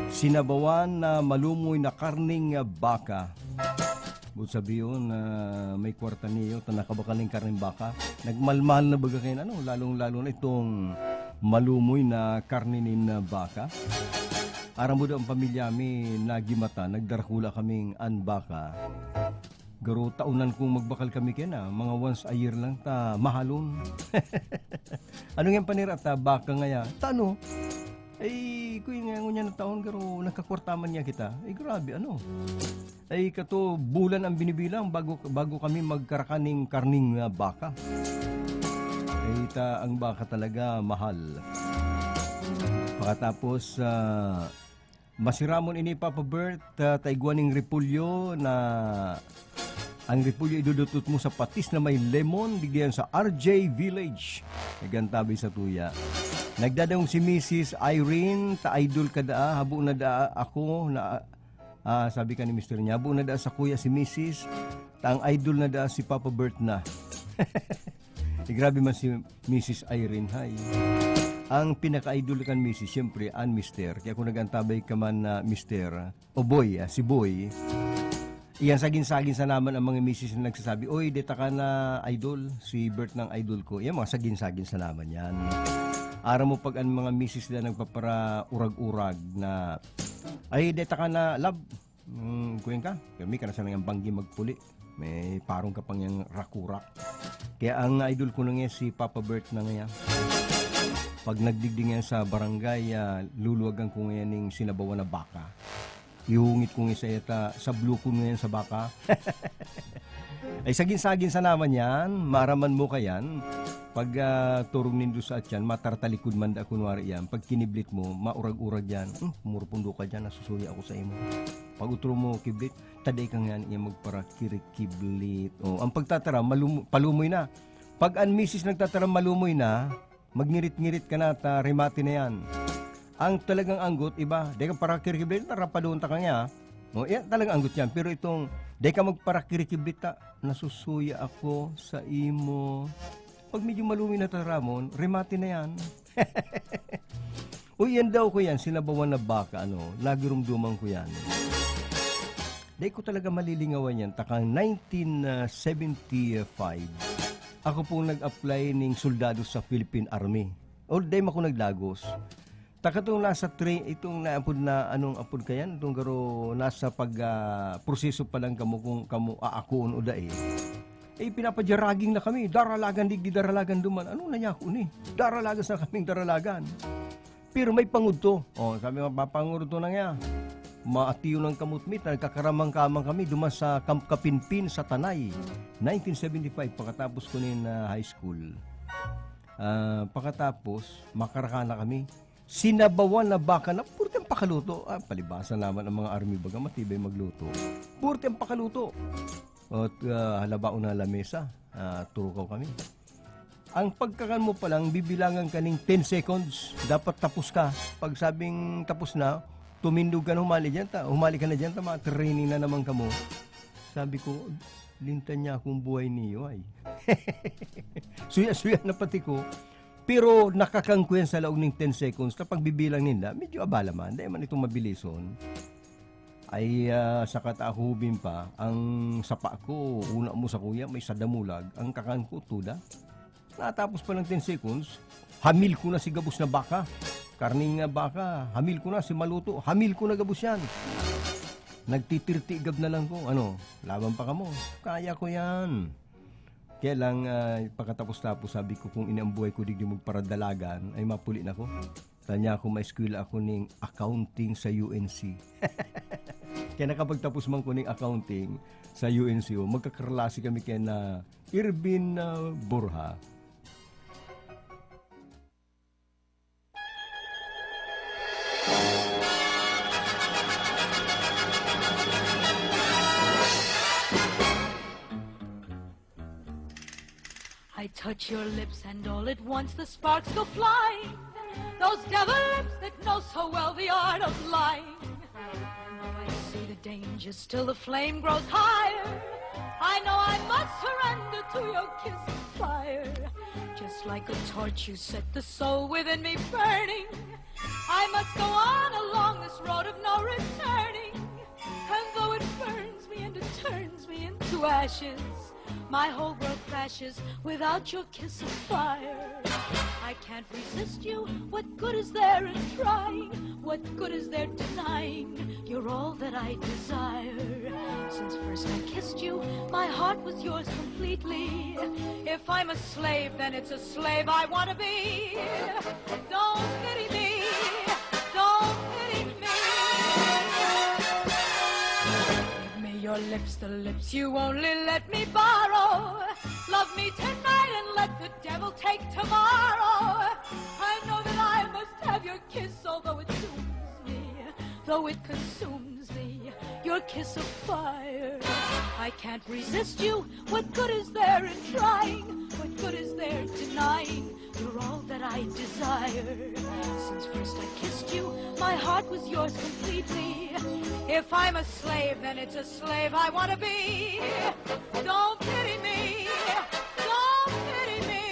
sinabawan na malumoy na karning, ah, baka." Boot sabihon na may kwarta niyo, ta nakabakal nin karning baka. Nagmalmahal na baga kayo, ano, lalong-lalo na itong malumoy na karne nin, ah, baka. Aram mo daw, ang pamilya mi, nagimata, nagdarakula kaming an baka. Garo taonan kong magbakal kami kaya na, mga once a year lang ta mahalon. Ano nga panira ta, baka ngaya? Ta ano? Ay, kuya nga, ngunyan na taon, garo nakakwarta man niya kita. Ay, grabe, ano? Ay, kato, bulan ang binibilang bago, bago kami magkarakan ning karning, ah, baka. Ay, ta, ang baka talaga mahal. Pagkatapos, ah, masiramon ini, Papa Bert, ah, ta igwa ning repolyo na, ang repolyo idudutdot mo sa patis na may lemon, digdi yan sa R J Village. Nag-antabay sa tuya. Nagdadangog si Missus Irene, ta idol ka daa, habo na daa ako na, ah, sabi ka ni mister niya, "Habo na daa sa kuya si Missus, ta ang idol na daa si Papa Bert na." Eh, grabe man si Missus Irene, hay. Ang pinaka-idol kan Missus, siyempre, an mister. Kaya kung nag-antabay ka man na mister, o boy, ah, si boy, iyan sagin-sagin sa naman ang mga misis na nagsasabi, "Oy, deta ka na idol, si Bert ng idol ko." Yan, mga sagin-sagin sa naman yan. Aram mo pag ang mga misis na nagpapara-urag-urag na, "Ay, deta ka na, love." Hmm, kuyan ka? Pirmi ka na sa nang banggi magpuli. May parong ka pang yang rakurak. Kaya ang idol ko na ngayon, si Papa Bert na ngayon. Pag nagdigdi ngayon sa barangay, ah, luluwagan ko ngayon ning sinabawan na baka. Ihungit ko ngayon sa iyata, sa blue ko ngayon sa baka. Ay, sagin-sagin sa naman yan. Maaraman mo ka yan. Pag, ah, turog nindo sa atyan, matartalikod man da kunwari yan. Pag kiniblit mo, maurag-urag yan. Hmm, pumurupundo ka dyan, nasusuya ako sa imo. Pag utro mo, kiblit, taday ka nga niya magparakirikiblit. O, ang pagtatara, malum-, palumoy na. Pag ang misis nagtatara, malumoy na, magngirit-ngirit ka na, ta, remate na yan. Ang talagang anggot, iba, "Dai ka parakirikiblit, narapadoon ta ka niya." O, yan talagang anggot yan. Pero itong, "Dai ka magparakirikiblit, ta, nasusuya ako sa imo." Pag medyo malumoy na taramon, remate na yan. Uy, yan daw ko yan, sinabawan na baka, ano, nagirumduman ko yan. Dai ko talaga malilingawan yan, takang nineteen seventy-five, ako pong nag-apply ning soldado sa Philippine Army. O, dai man ako nagdagos. Taka itong nasa train, itong naapod na, anong apod kayan? Itong garo nasa pag, ah, proseso pa lang kamo kung kamo aakuon o dai. Eh, pinapadyaraging na kami. Daralagan digdi, daralagan duman. Ano na niya ako ni? Daralagan sa kaming daralagan. Pero may pangudto. Oh, sabi mo, "Papangudto na niya." Maatiyo ng kamot mi, nagkakaramang-kamang kami duman sa Camp Kapinpin sa Tanay. Nineteen seventy-five, pagkatapos ko nin, ah, high school. Ah, pagkatapos, makaraka na kami. Sinabawan na baka na, purti ang pakaluto. Ah, palibasa naman ang mga army baga, matibay magluto. Purti ang pakaluto. At, ah, halabaon na lamesa, ah, turukaw kami. Ang pagkakan mo pa lang, bibilangan ka ning ten seconds. Dapat tapos ka. Pag sabing tapos na, tumindog ka na, humali dyan, ta, humali ka na dyan, ta, ma-training na naman ka mo. Sabi ko, "Linta niya akong buhay niyo, ay." Suya-suya na pati ko. Pero nakakan ko yan sa laog ning ten seconds. Ta pagbibilang ninda, medyo abala man. Dahil man itong mabilison. Ay, ah, sa katahubin pa, ang sapa ko, una mo sa kuya, may sadamulag. Ang kakan ko, tuda. Natapos pa ng ten seconds, hamil ko na si gabos na baka. Karning, ah, baka, hamil ko na si maluto. Hamil ko na gabos yan. Nagtitirtigab na lang ko. Ano, laban pa kamo? Kaya ko yan. Kaya lang, ah, pagkatapos-tapos, sabi ko, "Kung ini ang buhay ko, digdi magparadalagan, ay mapuli na ko." Tanya ko, maeskwela ako ning accounting sa U N C. Kaya nakapagtapos man ko ning accounting sa U N C, oh, magkakarlase kami kaya na Irvin, ah, Borja. I touch your lips and all at once the sparks go flying. Those devil lips that know so well the art of lying. Though I see the danger, still the flame grows higher. I know I must surrender to your kiss of fire. Just like a torch, you set the soul within me burning. I must go on along this road of no returning. And though it burns me and it turns me into ashes, my whole world crashes without your kiss of fire. I can't resist you. What good is there in trying? What good is there denying? You're all that I desire. Since first I kissed you, my heart was yours completely. If I'm a slave, then it's a slave I want to be. Don't pity me. Don't pity me. Give me your lips, the lips you only let me borrow. Love me tonight and let the devil take tomorrow. I know that I must have your kiss, although it dooms me, though it consumes me. Your kiss of fire. I can't resist you. What good is there in trying? What good is there denying? You're all that I desire. Since first I kissed you, my heart was yours completely. If I'm a slave, then it's a slave I want to be. Don't pity me. Don't pity me.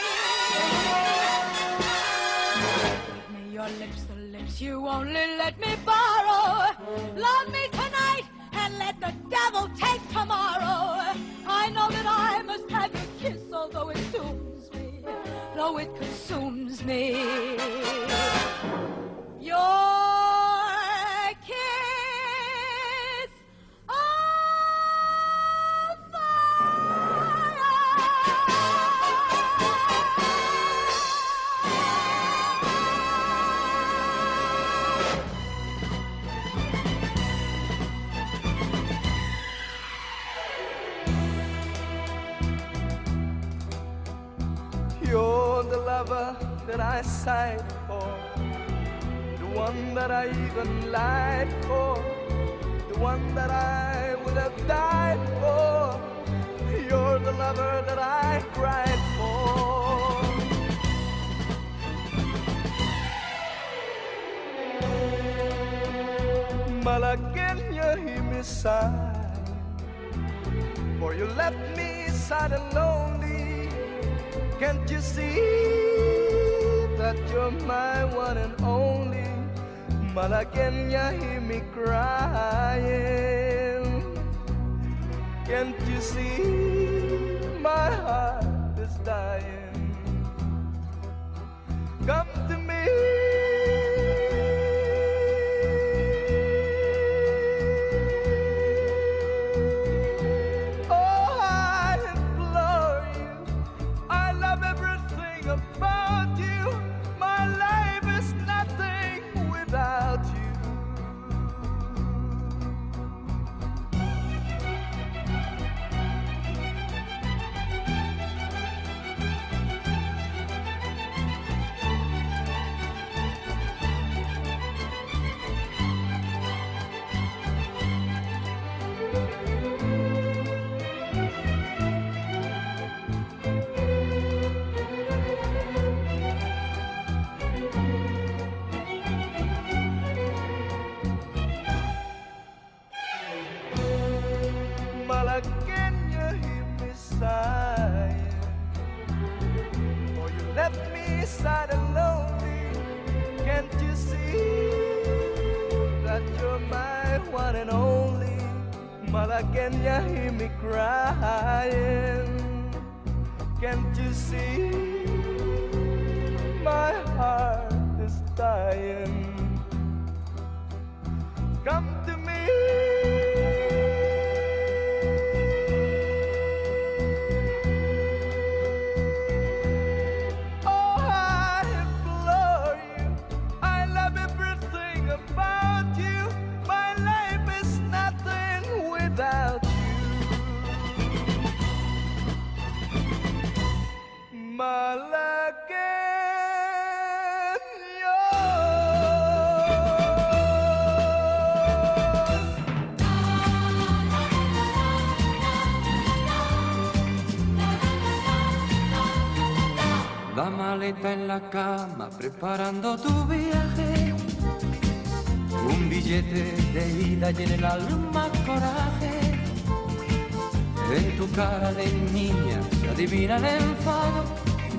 Give me your lips, the lips you only let me borrow. Love me tonight and let the devil take tomorrow. I know that I must have your kiss, although it dooms me, though it consumes me. Your kiss of fire. You're the lover that I sighed for, the one that I even lied for, the one that I would have died for. You're the lover that I cried for. Malagueña, hear me sigh, for you left me sad and lonely. Can't you see that you're my one and only? Malagueña, hear me crying. Can't you see my heart is dying? Come to me. Oh, I implore you. I love everything about you. My life is nothing without you. Malagueña, hear me sighing, for you left me sad and lonely. Can't you see that you're my one and only? Malagueña, hear me crying. Can't you see my heart is dying? Come to me. Oh, I implore you. I love everything about you. My life is nothing without you. Malagueña. La maleta en la cama, preparando tu viaje. Un billete de ida y en el alma coraje. En tu cara de niña se adivina el enfado.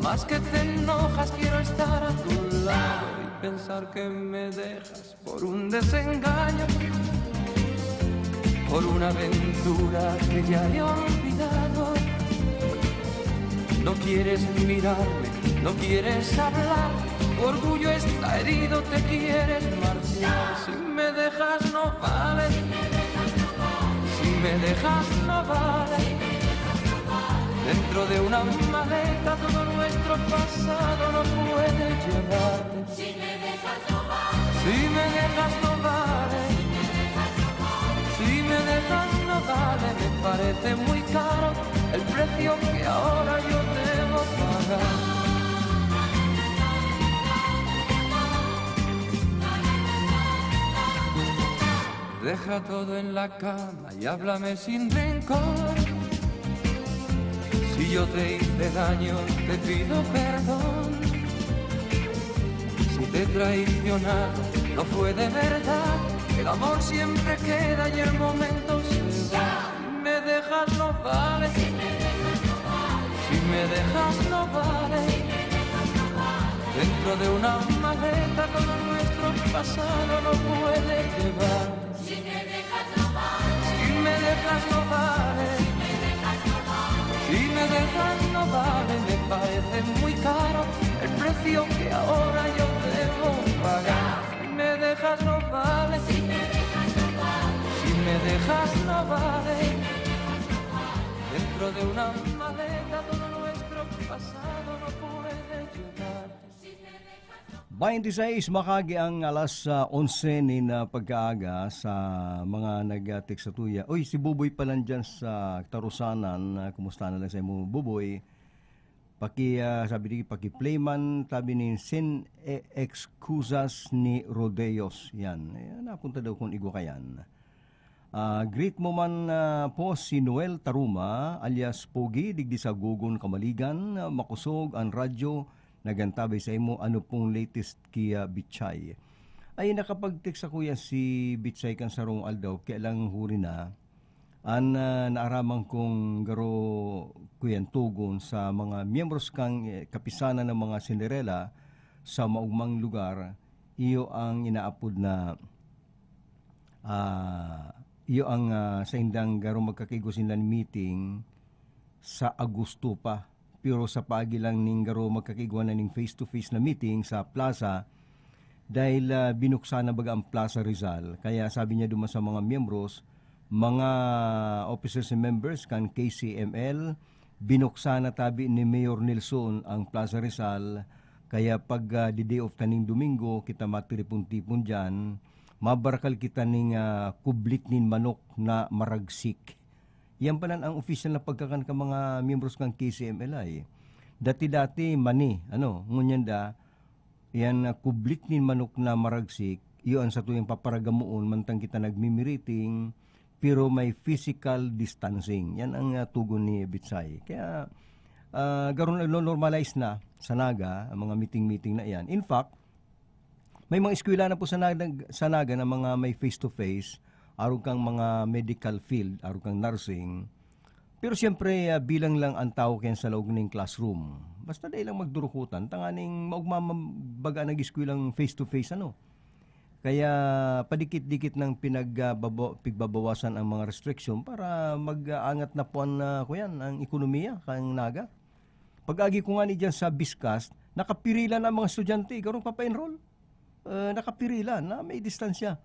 Más que te enojas, quiero estar a tu lado y pensar que me dejas por un desengaño, por una aventura que ya he olvidado. No quieres mirarme, no quieres hablar, tu orgullo está herido, te quieres marchar. Si me dejas no vale, si me dejas no vale. Dentro de una maleta todo nuestro pasado no puede llevarte. Si me dejas no vale, si me dejas no vale, me parece muy caro el precio que ahora yo debo pagar. Deja todo en la cama y háblame sin rencor. Si yo te hice daño, te pido perdón. Si te he traicionado, no fue de verdad. El amor siempre queda y el momento se va. Si me dejas no vale, si me dejas no vale. Dentro de una maleta todo nuestro pasado no puede llevar. Si me dejas no vale, si me dejas no vale, me parece muy caro el precio que ahora yo debo pagar. Si me dejas no vale, si me dejas no vale, dentro de una maleta todo nuestro pasado no puede llevar. Bainti sais, makagi ang alas, ah, onse nin, ah, pagkaaga sa mga nag-text sa tuya. Uy, si Buboy pa lang dyan sa Tarusanan. Ah, kumusta na lang sa imo, Buboy? Paki, ah, sabi di, paki-play man, tabi ni Sin, eh, Excusas ni Rodeos. Yan. Eh, napunta daw kung igwa kayan. Ah, greet mo man, ah, po si Noel Taruma, alias Pogi, digdi sa Gogon, Kamaligan. Ah, makosog an radyo, nagantabay sa imo, ano pong latest ki, ah, Bichay? Ay, nakapag-text ako yan si Bichay kan sarong aldaw, kaya lang huri na. An, ah, naaraman kong garo kuyan togon sa mga miyembros kan, eh, kapisanan ng mga Cinderella sa maugmang lugar, iyo ang inaapod na, ah, iyo ang, ah, saindang garo magkakaigwa sinda meeting sa Agosto pa. Pero sa paagi lang ning garo magkakaigwa na ning face-to-face na meeting sa plaza, dahil, ah, binuksan na baga ang Plaza Rizal. Kaya sabi niya duman sa mga miyembros, mga officers and members kan K C M L, binuksan na tabi ni Mayor Nelson ang Plaza Rizal. Kaya pag, ah, di day off ta ning Domingo, kita matiripon-tipon diyan, mabarakal kita ning, ah, kublit nin manok na maragsik. Yan pala ang opisyal na pagkakan ka mga miyembros kan K C M L I. Dati-dati, mani, ano, ngunyan da, yan, ah, kublit nin manok na maragsik, iyo ang satuyang paparagamoon, mantang kita nagmimiriting, pero may physical distancing. Yan ang, ah, tugon ni Bitsay. Kaya, ah, garo nagno-normalize na sa Naga, ang mga meeting-meeting na yan. In fact, may mga eskwela na po sa Naga, sa Naga na mga may face-to-face, arog kang mga medical field, arog kang nursing. Pero siyempre, ah, bilang lang ang tao kayan sa laog ning classroom. Basta dai lang magdurukutan, tanganing maugma man baga nag-eskwelang face-to-face, ano. Kaya padikit-dikit nang pinag-, ah, babo-, pigbabawasan ang mga restriction para mag-aangat na po ang, ah, kuyan, ang ekonomiya kang Naga. Pag-agi ko ngani diyan sa Biscast, nakapirila na ang mga estudyante, garo nagpapa-enroll. Eh, nakapirila na may distansya.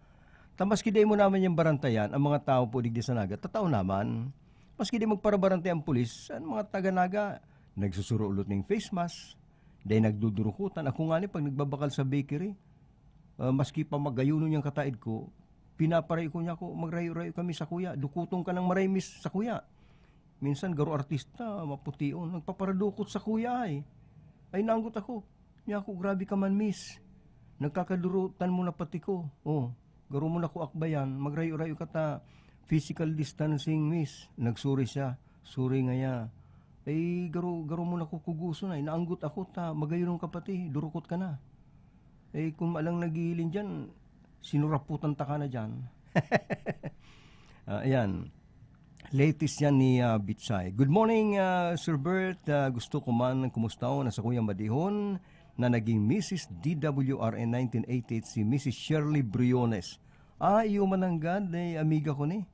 Ta maski dai mo naman yang barantayan, ang mga tao po digdi sa Naga, tatao naman. Maski di magparabarantay ang pulis, ang mga taga Naga, nagsusurulot ning face mask, dai nagdudurukutan. Ako ngani, pag nagbabakal sa bakery, ah, maski pa magayunon yang kataed ko, pinaparayo ko niya ako, "Magrayo-rayo kami sa kuya, dukuton ka ng maray, miss, sa kuya." Minsan, garo artista, mapution, nagpaparadukot sa kuya ay. Ay, naanggot ako. Niya ako, "Grabe ka man, miss. Nagkakadurutan mo na pati ko. Oh, garo mo na ko akbayan, magrayo-rayo ka ta physical distancing, miss." Nag-sorry siya. "Sorry ngaya." Ay, garo, garo mo na ko kuguson ay. Naanggot ako ta, magayon ka pati, durukot ka na. Eh, kung malang naghihiling diyan, sinuraputan ta ka na diyan. Ah, ayan. Latest yan ni, ah, Bichay. Good morning, ah, Sir Bert. Ah, gusto ko man kumustahon ang sakuyang madihon na naging Missus D W R N nineteen eighty-eight, si Missus Shirley Briones. Ah, iyo man nanggad, eh, amiga ko ni.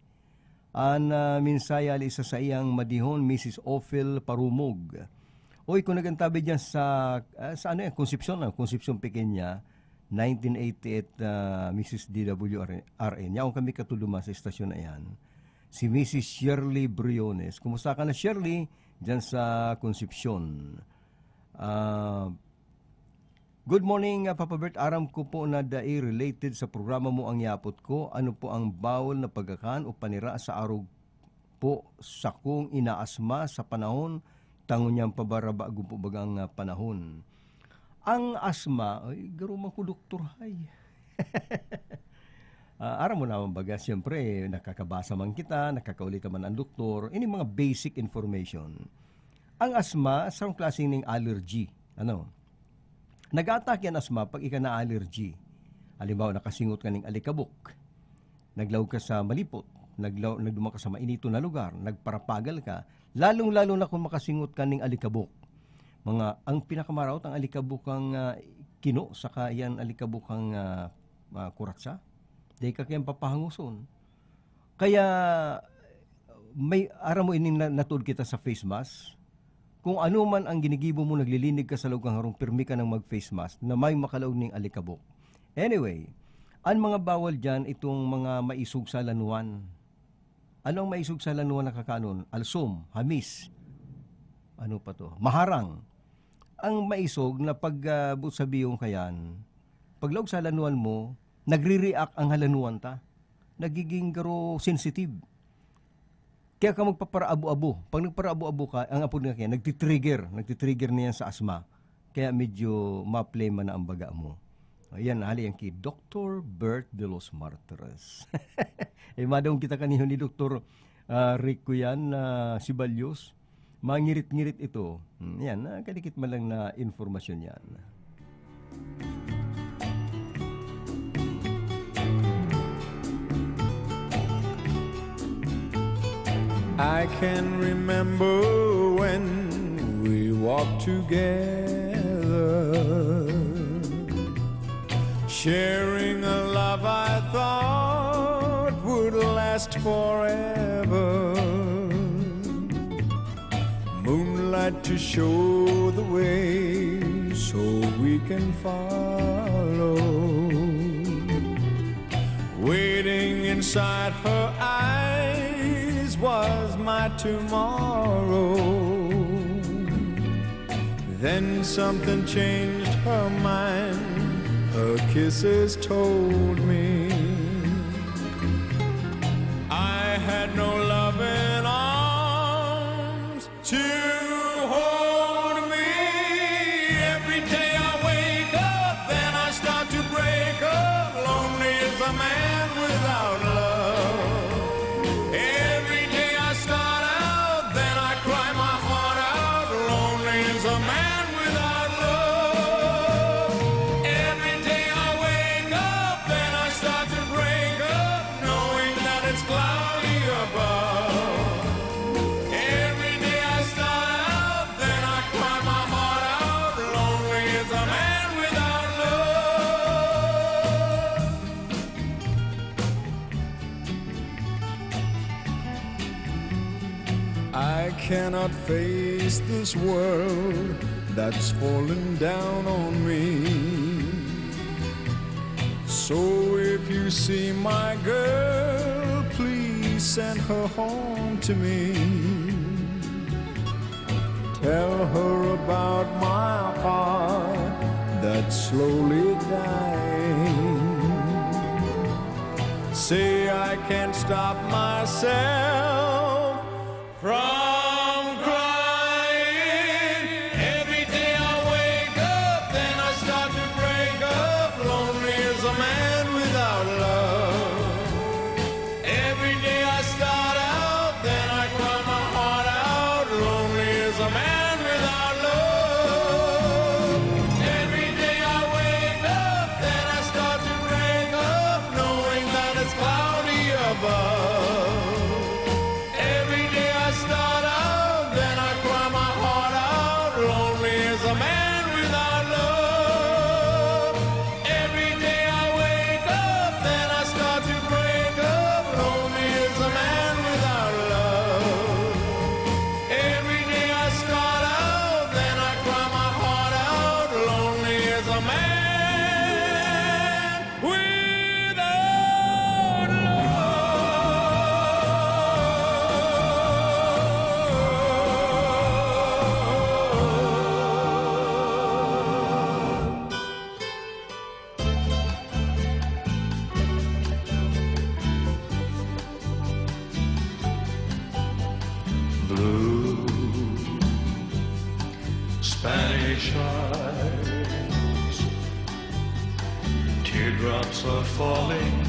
An, ah, mensahe ali sa saiyang madihon, Missus Ophel Parumog. Oy, kung nag-antabay diyan sa, ah, sa ano yan, Concepcion, ah, Concepcion Pequeña, nineteen eighty-eight, ah, Missus D W R N. Yaon kami katuduman sa estasyon na yan. Si Missus Shirley Briones. Kumusta ka na, Shirley, diyan sa Concepcion? Ah, good morning, ah, Papa Bert. Aram ko po na dai related sa programa mo ang yapot ko. Ano po ang bawal na pagkakan o panira sa arog po sakong inaasma sa panahon ta ngunyan pa ba, ra bago po bagang, ah, panahon? Ang asma, ay, garo man ko doktor, hay. Ah, aram mo naman baga, siyempre, nakakabasa man kita, nakakauli ta man ang doktor, ini mga basic information. Ang asma, sarong klase ning allergy. Ano? Nag-aatake an asma pag ika na-allergy. Halimbawa, nakasingot ka ning alikabok. Naglaog ka sa malipot. Naglaw-, nagduman ka sa mainiton na lugar. Nagparapagal ka. Lalong-lalo na kung makasingot ka ning alikabok. Mga, ang pinakamaraot, ang alikabok ang, ah, kino, saka yan alikabok ang, ah, ah, kuratsa. Dai ka kayang papahanguson. Kaya, may, aram mo ining na-, natuod kita sa face mask? Kung ano man ang ginigibo mo, naglilinig ka sa laog kan harong, pirmi ka nang mag-face mask na may makalaog ning alikabok. Anyway, an mga bawal diyan, itong mga maisog sa lanuan. Ano ang maisog sa lanuan na kakanon? Alsom, hamis, ano pa to? Maharang. Ang maisog na pag, ah, buot sabihon kayan, paglaog sa lanuan mo, nagre-react ang halanuan ta. Nagiging garo sensitive. Kaya ka magpaparaabo-abo. Pag nagparaabo-abo ka, ang apod nga kaya, nagtitrigger. Nagtitrigger na yan sa asma. Kaya medyo maplema na ang baga mo. Ayan, hali yan ki Doktor Bert de los Martires. Eh, madong kita kaniho ni Doktor, ah, Rico yan, ah, Sibalyos. Mangirit-ngirit ito. Hmm, yan, nakadikit man lang na informasyon yan. I can remember when we walked together, sharing a love I thought would last forever. Moonlight to show the way so we can follow. Waiting inside her eyes was my tomorrow. Then something changed her mind. Her kisses told me I had no loving arms to hold me. Every day I wake up, then I start to break up. Lonely is a man without love. Every day I start out, then I cry my heart out. Lonely is a man without love. Every day I wake up, then I start to break up, knowing that it's cloudy above. Every day I start out, then I cry my heart out. Lonely is a man without love. I cannot face this world that's falling down on me. So if you see my girl, please send her home to me. Tell her about my heart that's slowly dying. Say I can't stop myself from crying. Every day I wake up, then I start to break up. Lonely is a man without love. Every day I start out, then I cry my heart out. Lonely is a man without love. Every day I wake up, then I start to break up, knowing that it's cloudy above. Every Teardrops are falling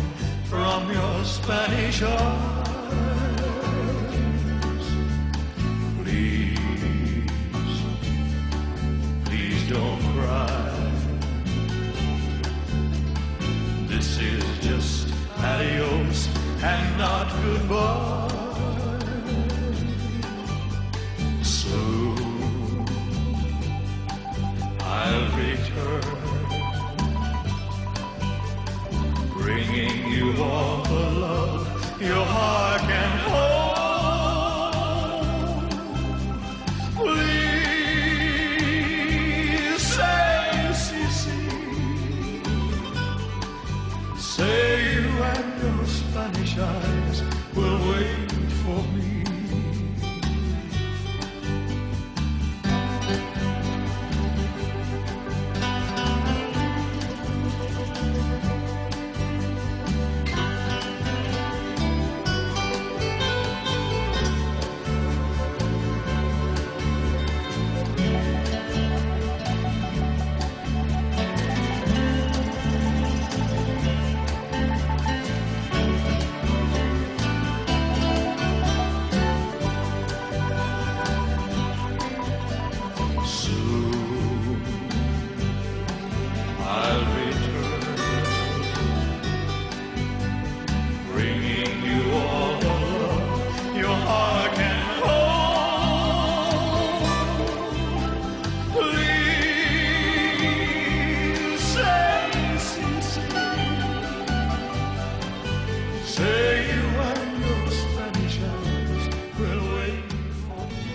from your Spanish eyes. Please, please don't cry. This is just adios and not goodbye. Soon I'll return, bringing you all the love your heart can hold. Please say, "Si, si." Say you and your Spanish eyes will wait for me. Soon I'll return, bringing you all the love your heart can hold. Please say, "Si, si." Say you and your Spanish eyes will wait for me.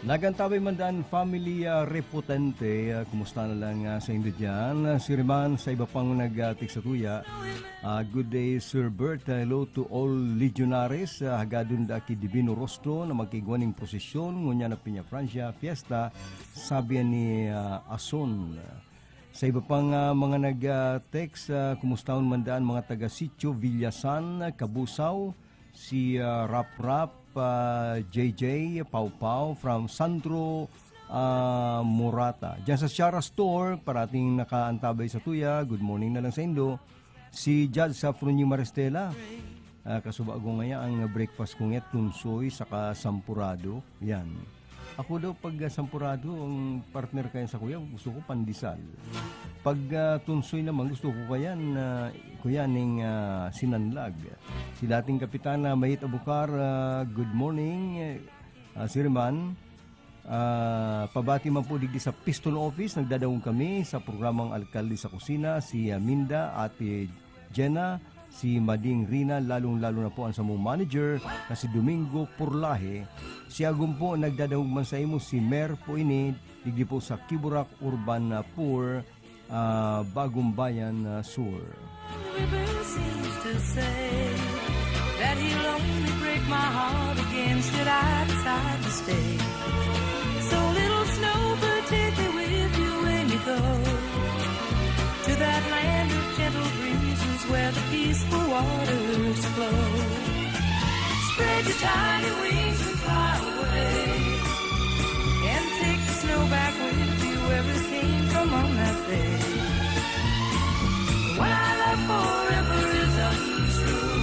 Nagantabay man daan, family, ah, repotente. Ah, kumusta na lang, ah, sa inyo diyan? Ah, si Riman sa iba pang nag, ah, text sa tuya. Ah, good day, Sir Bert. Ah, hello to all legionaries. Ah, hagadon da ki Divino Rostro na magkaigwa ning prosesyon ngunyan na Peñafrancia Fiesta, sabi ni, ah, Ason. Sa iba pang, ah, mga nag, ah, text, ah, kumustahon man daan mga taga Sitio Villasan, Cabusao, si, ah, Rap Rap, ah, J J, Pau Pau from Sandro, ah, Morata. Diyan sa Shara Store, parating nakaantabay sa tuya. Good morning na lang sa indo. Si Judge Safronio Maristela, ah, kasubago ngaya ang breakfast ko ngaya, tunsoy saka sampurado. Yan. Ako daw, pag, ah, sampurado, ang partner kayan sa kuya, gusto ko pandesal. Pag, ah, tunsoy naman, gusto ko kayan, ah, kuya, ning, ah, sinanlag. Si dating Kapitana Mayit Abukar, ah, good morning, ah, Sir Man. Ah, pabati man po digdi sa Pistol Office, nagdadangog kami sa programang Alkalde sa Kusina, si, ah, Minda, Ate Jenna, si Mading Rina, lalong-lalo na po ang samong manager na si Domingo Purlahe. Si Agum po, nagdadangog man sa imo, si Mer po ini, digdi po sa Kiburak, Urban, ah, Poor, ah, Bagumbayan, ah, Sur. River seems to say that he'll only break my heart again should I decide to stay. So little snowbird, take me with you when you go to that land of gentle breezes where the peaceful waters flow. Spread your tiny wings and fly away, and take the snow back with you where it came from on that day. The one I love forever is untrue,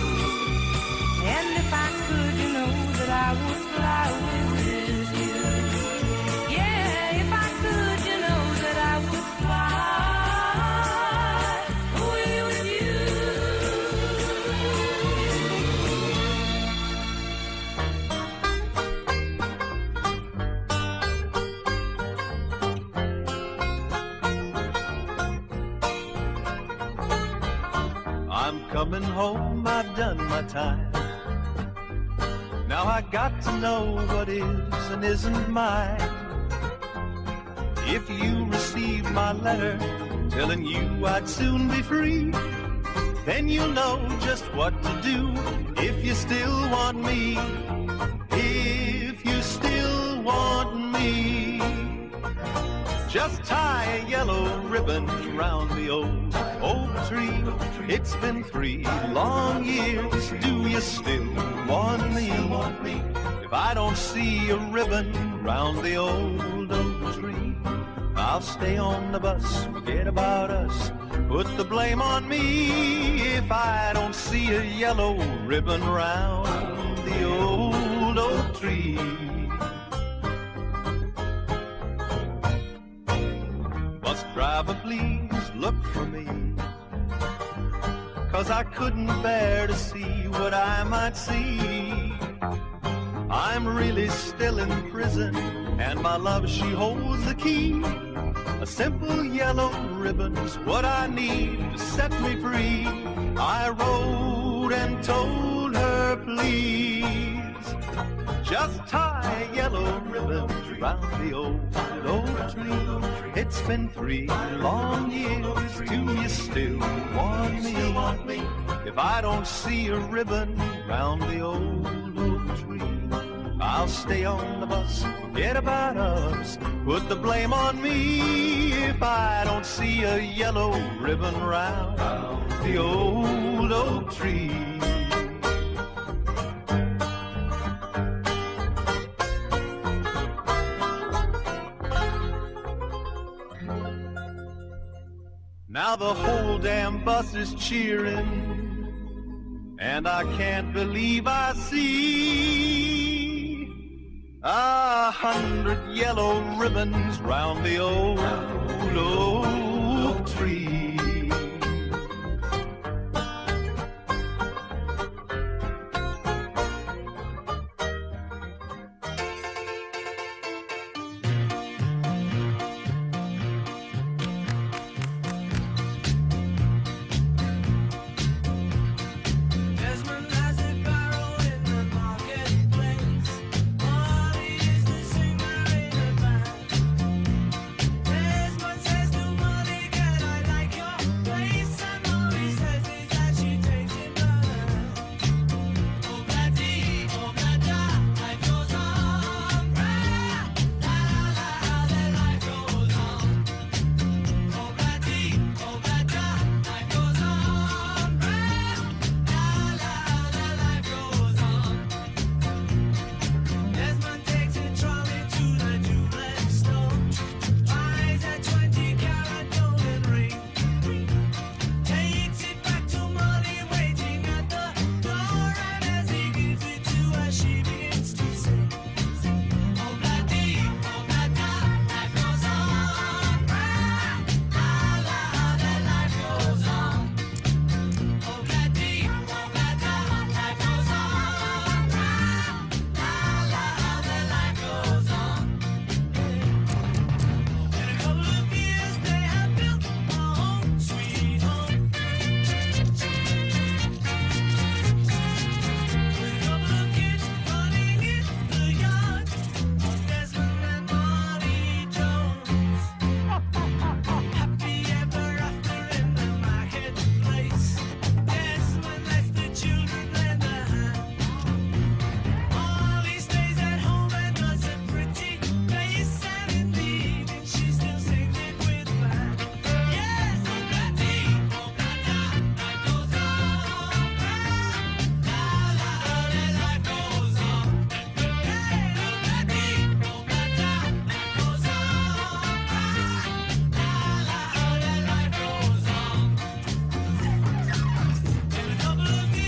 and if I could, you know that I would fly away with you. Yeah, if I could, you know that I would fly away with you. I'm coming home, I've done my time. Now I got to know what is and isn't mine. If you receive my letter telling you I'd soon be free, then you'll know just what to do if you still want me. If you still want me, just tie a yellow ribbon round the old oak tree. It's been three long years. Do you still want me? If I don't see a ribbon round the old oak tree, I'll stay on the bus, forget about us, put the blame on me. If I don't see a yellow ribbon round the old oak tree. Bus driver, please look for me, 'cause I couldn't bear to see what I might see. I'm really still in prison, and my love, she holds the key. A simple yellow ribbon's what I need to set me free. I wrote and told her, please, just tie a yellow ribbon round the old oak tree. It's been three long years, do you still want me? If I don't see a ribbon round the old oak tree, I'll stay on the bus, forget about us, put the blame on me if I don't see a yellow ribbon round the old oak tree. Now the whole damn bus is cheering, and I can't believe I see a hundred yellow ribbons round the old oak tree.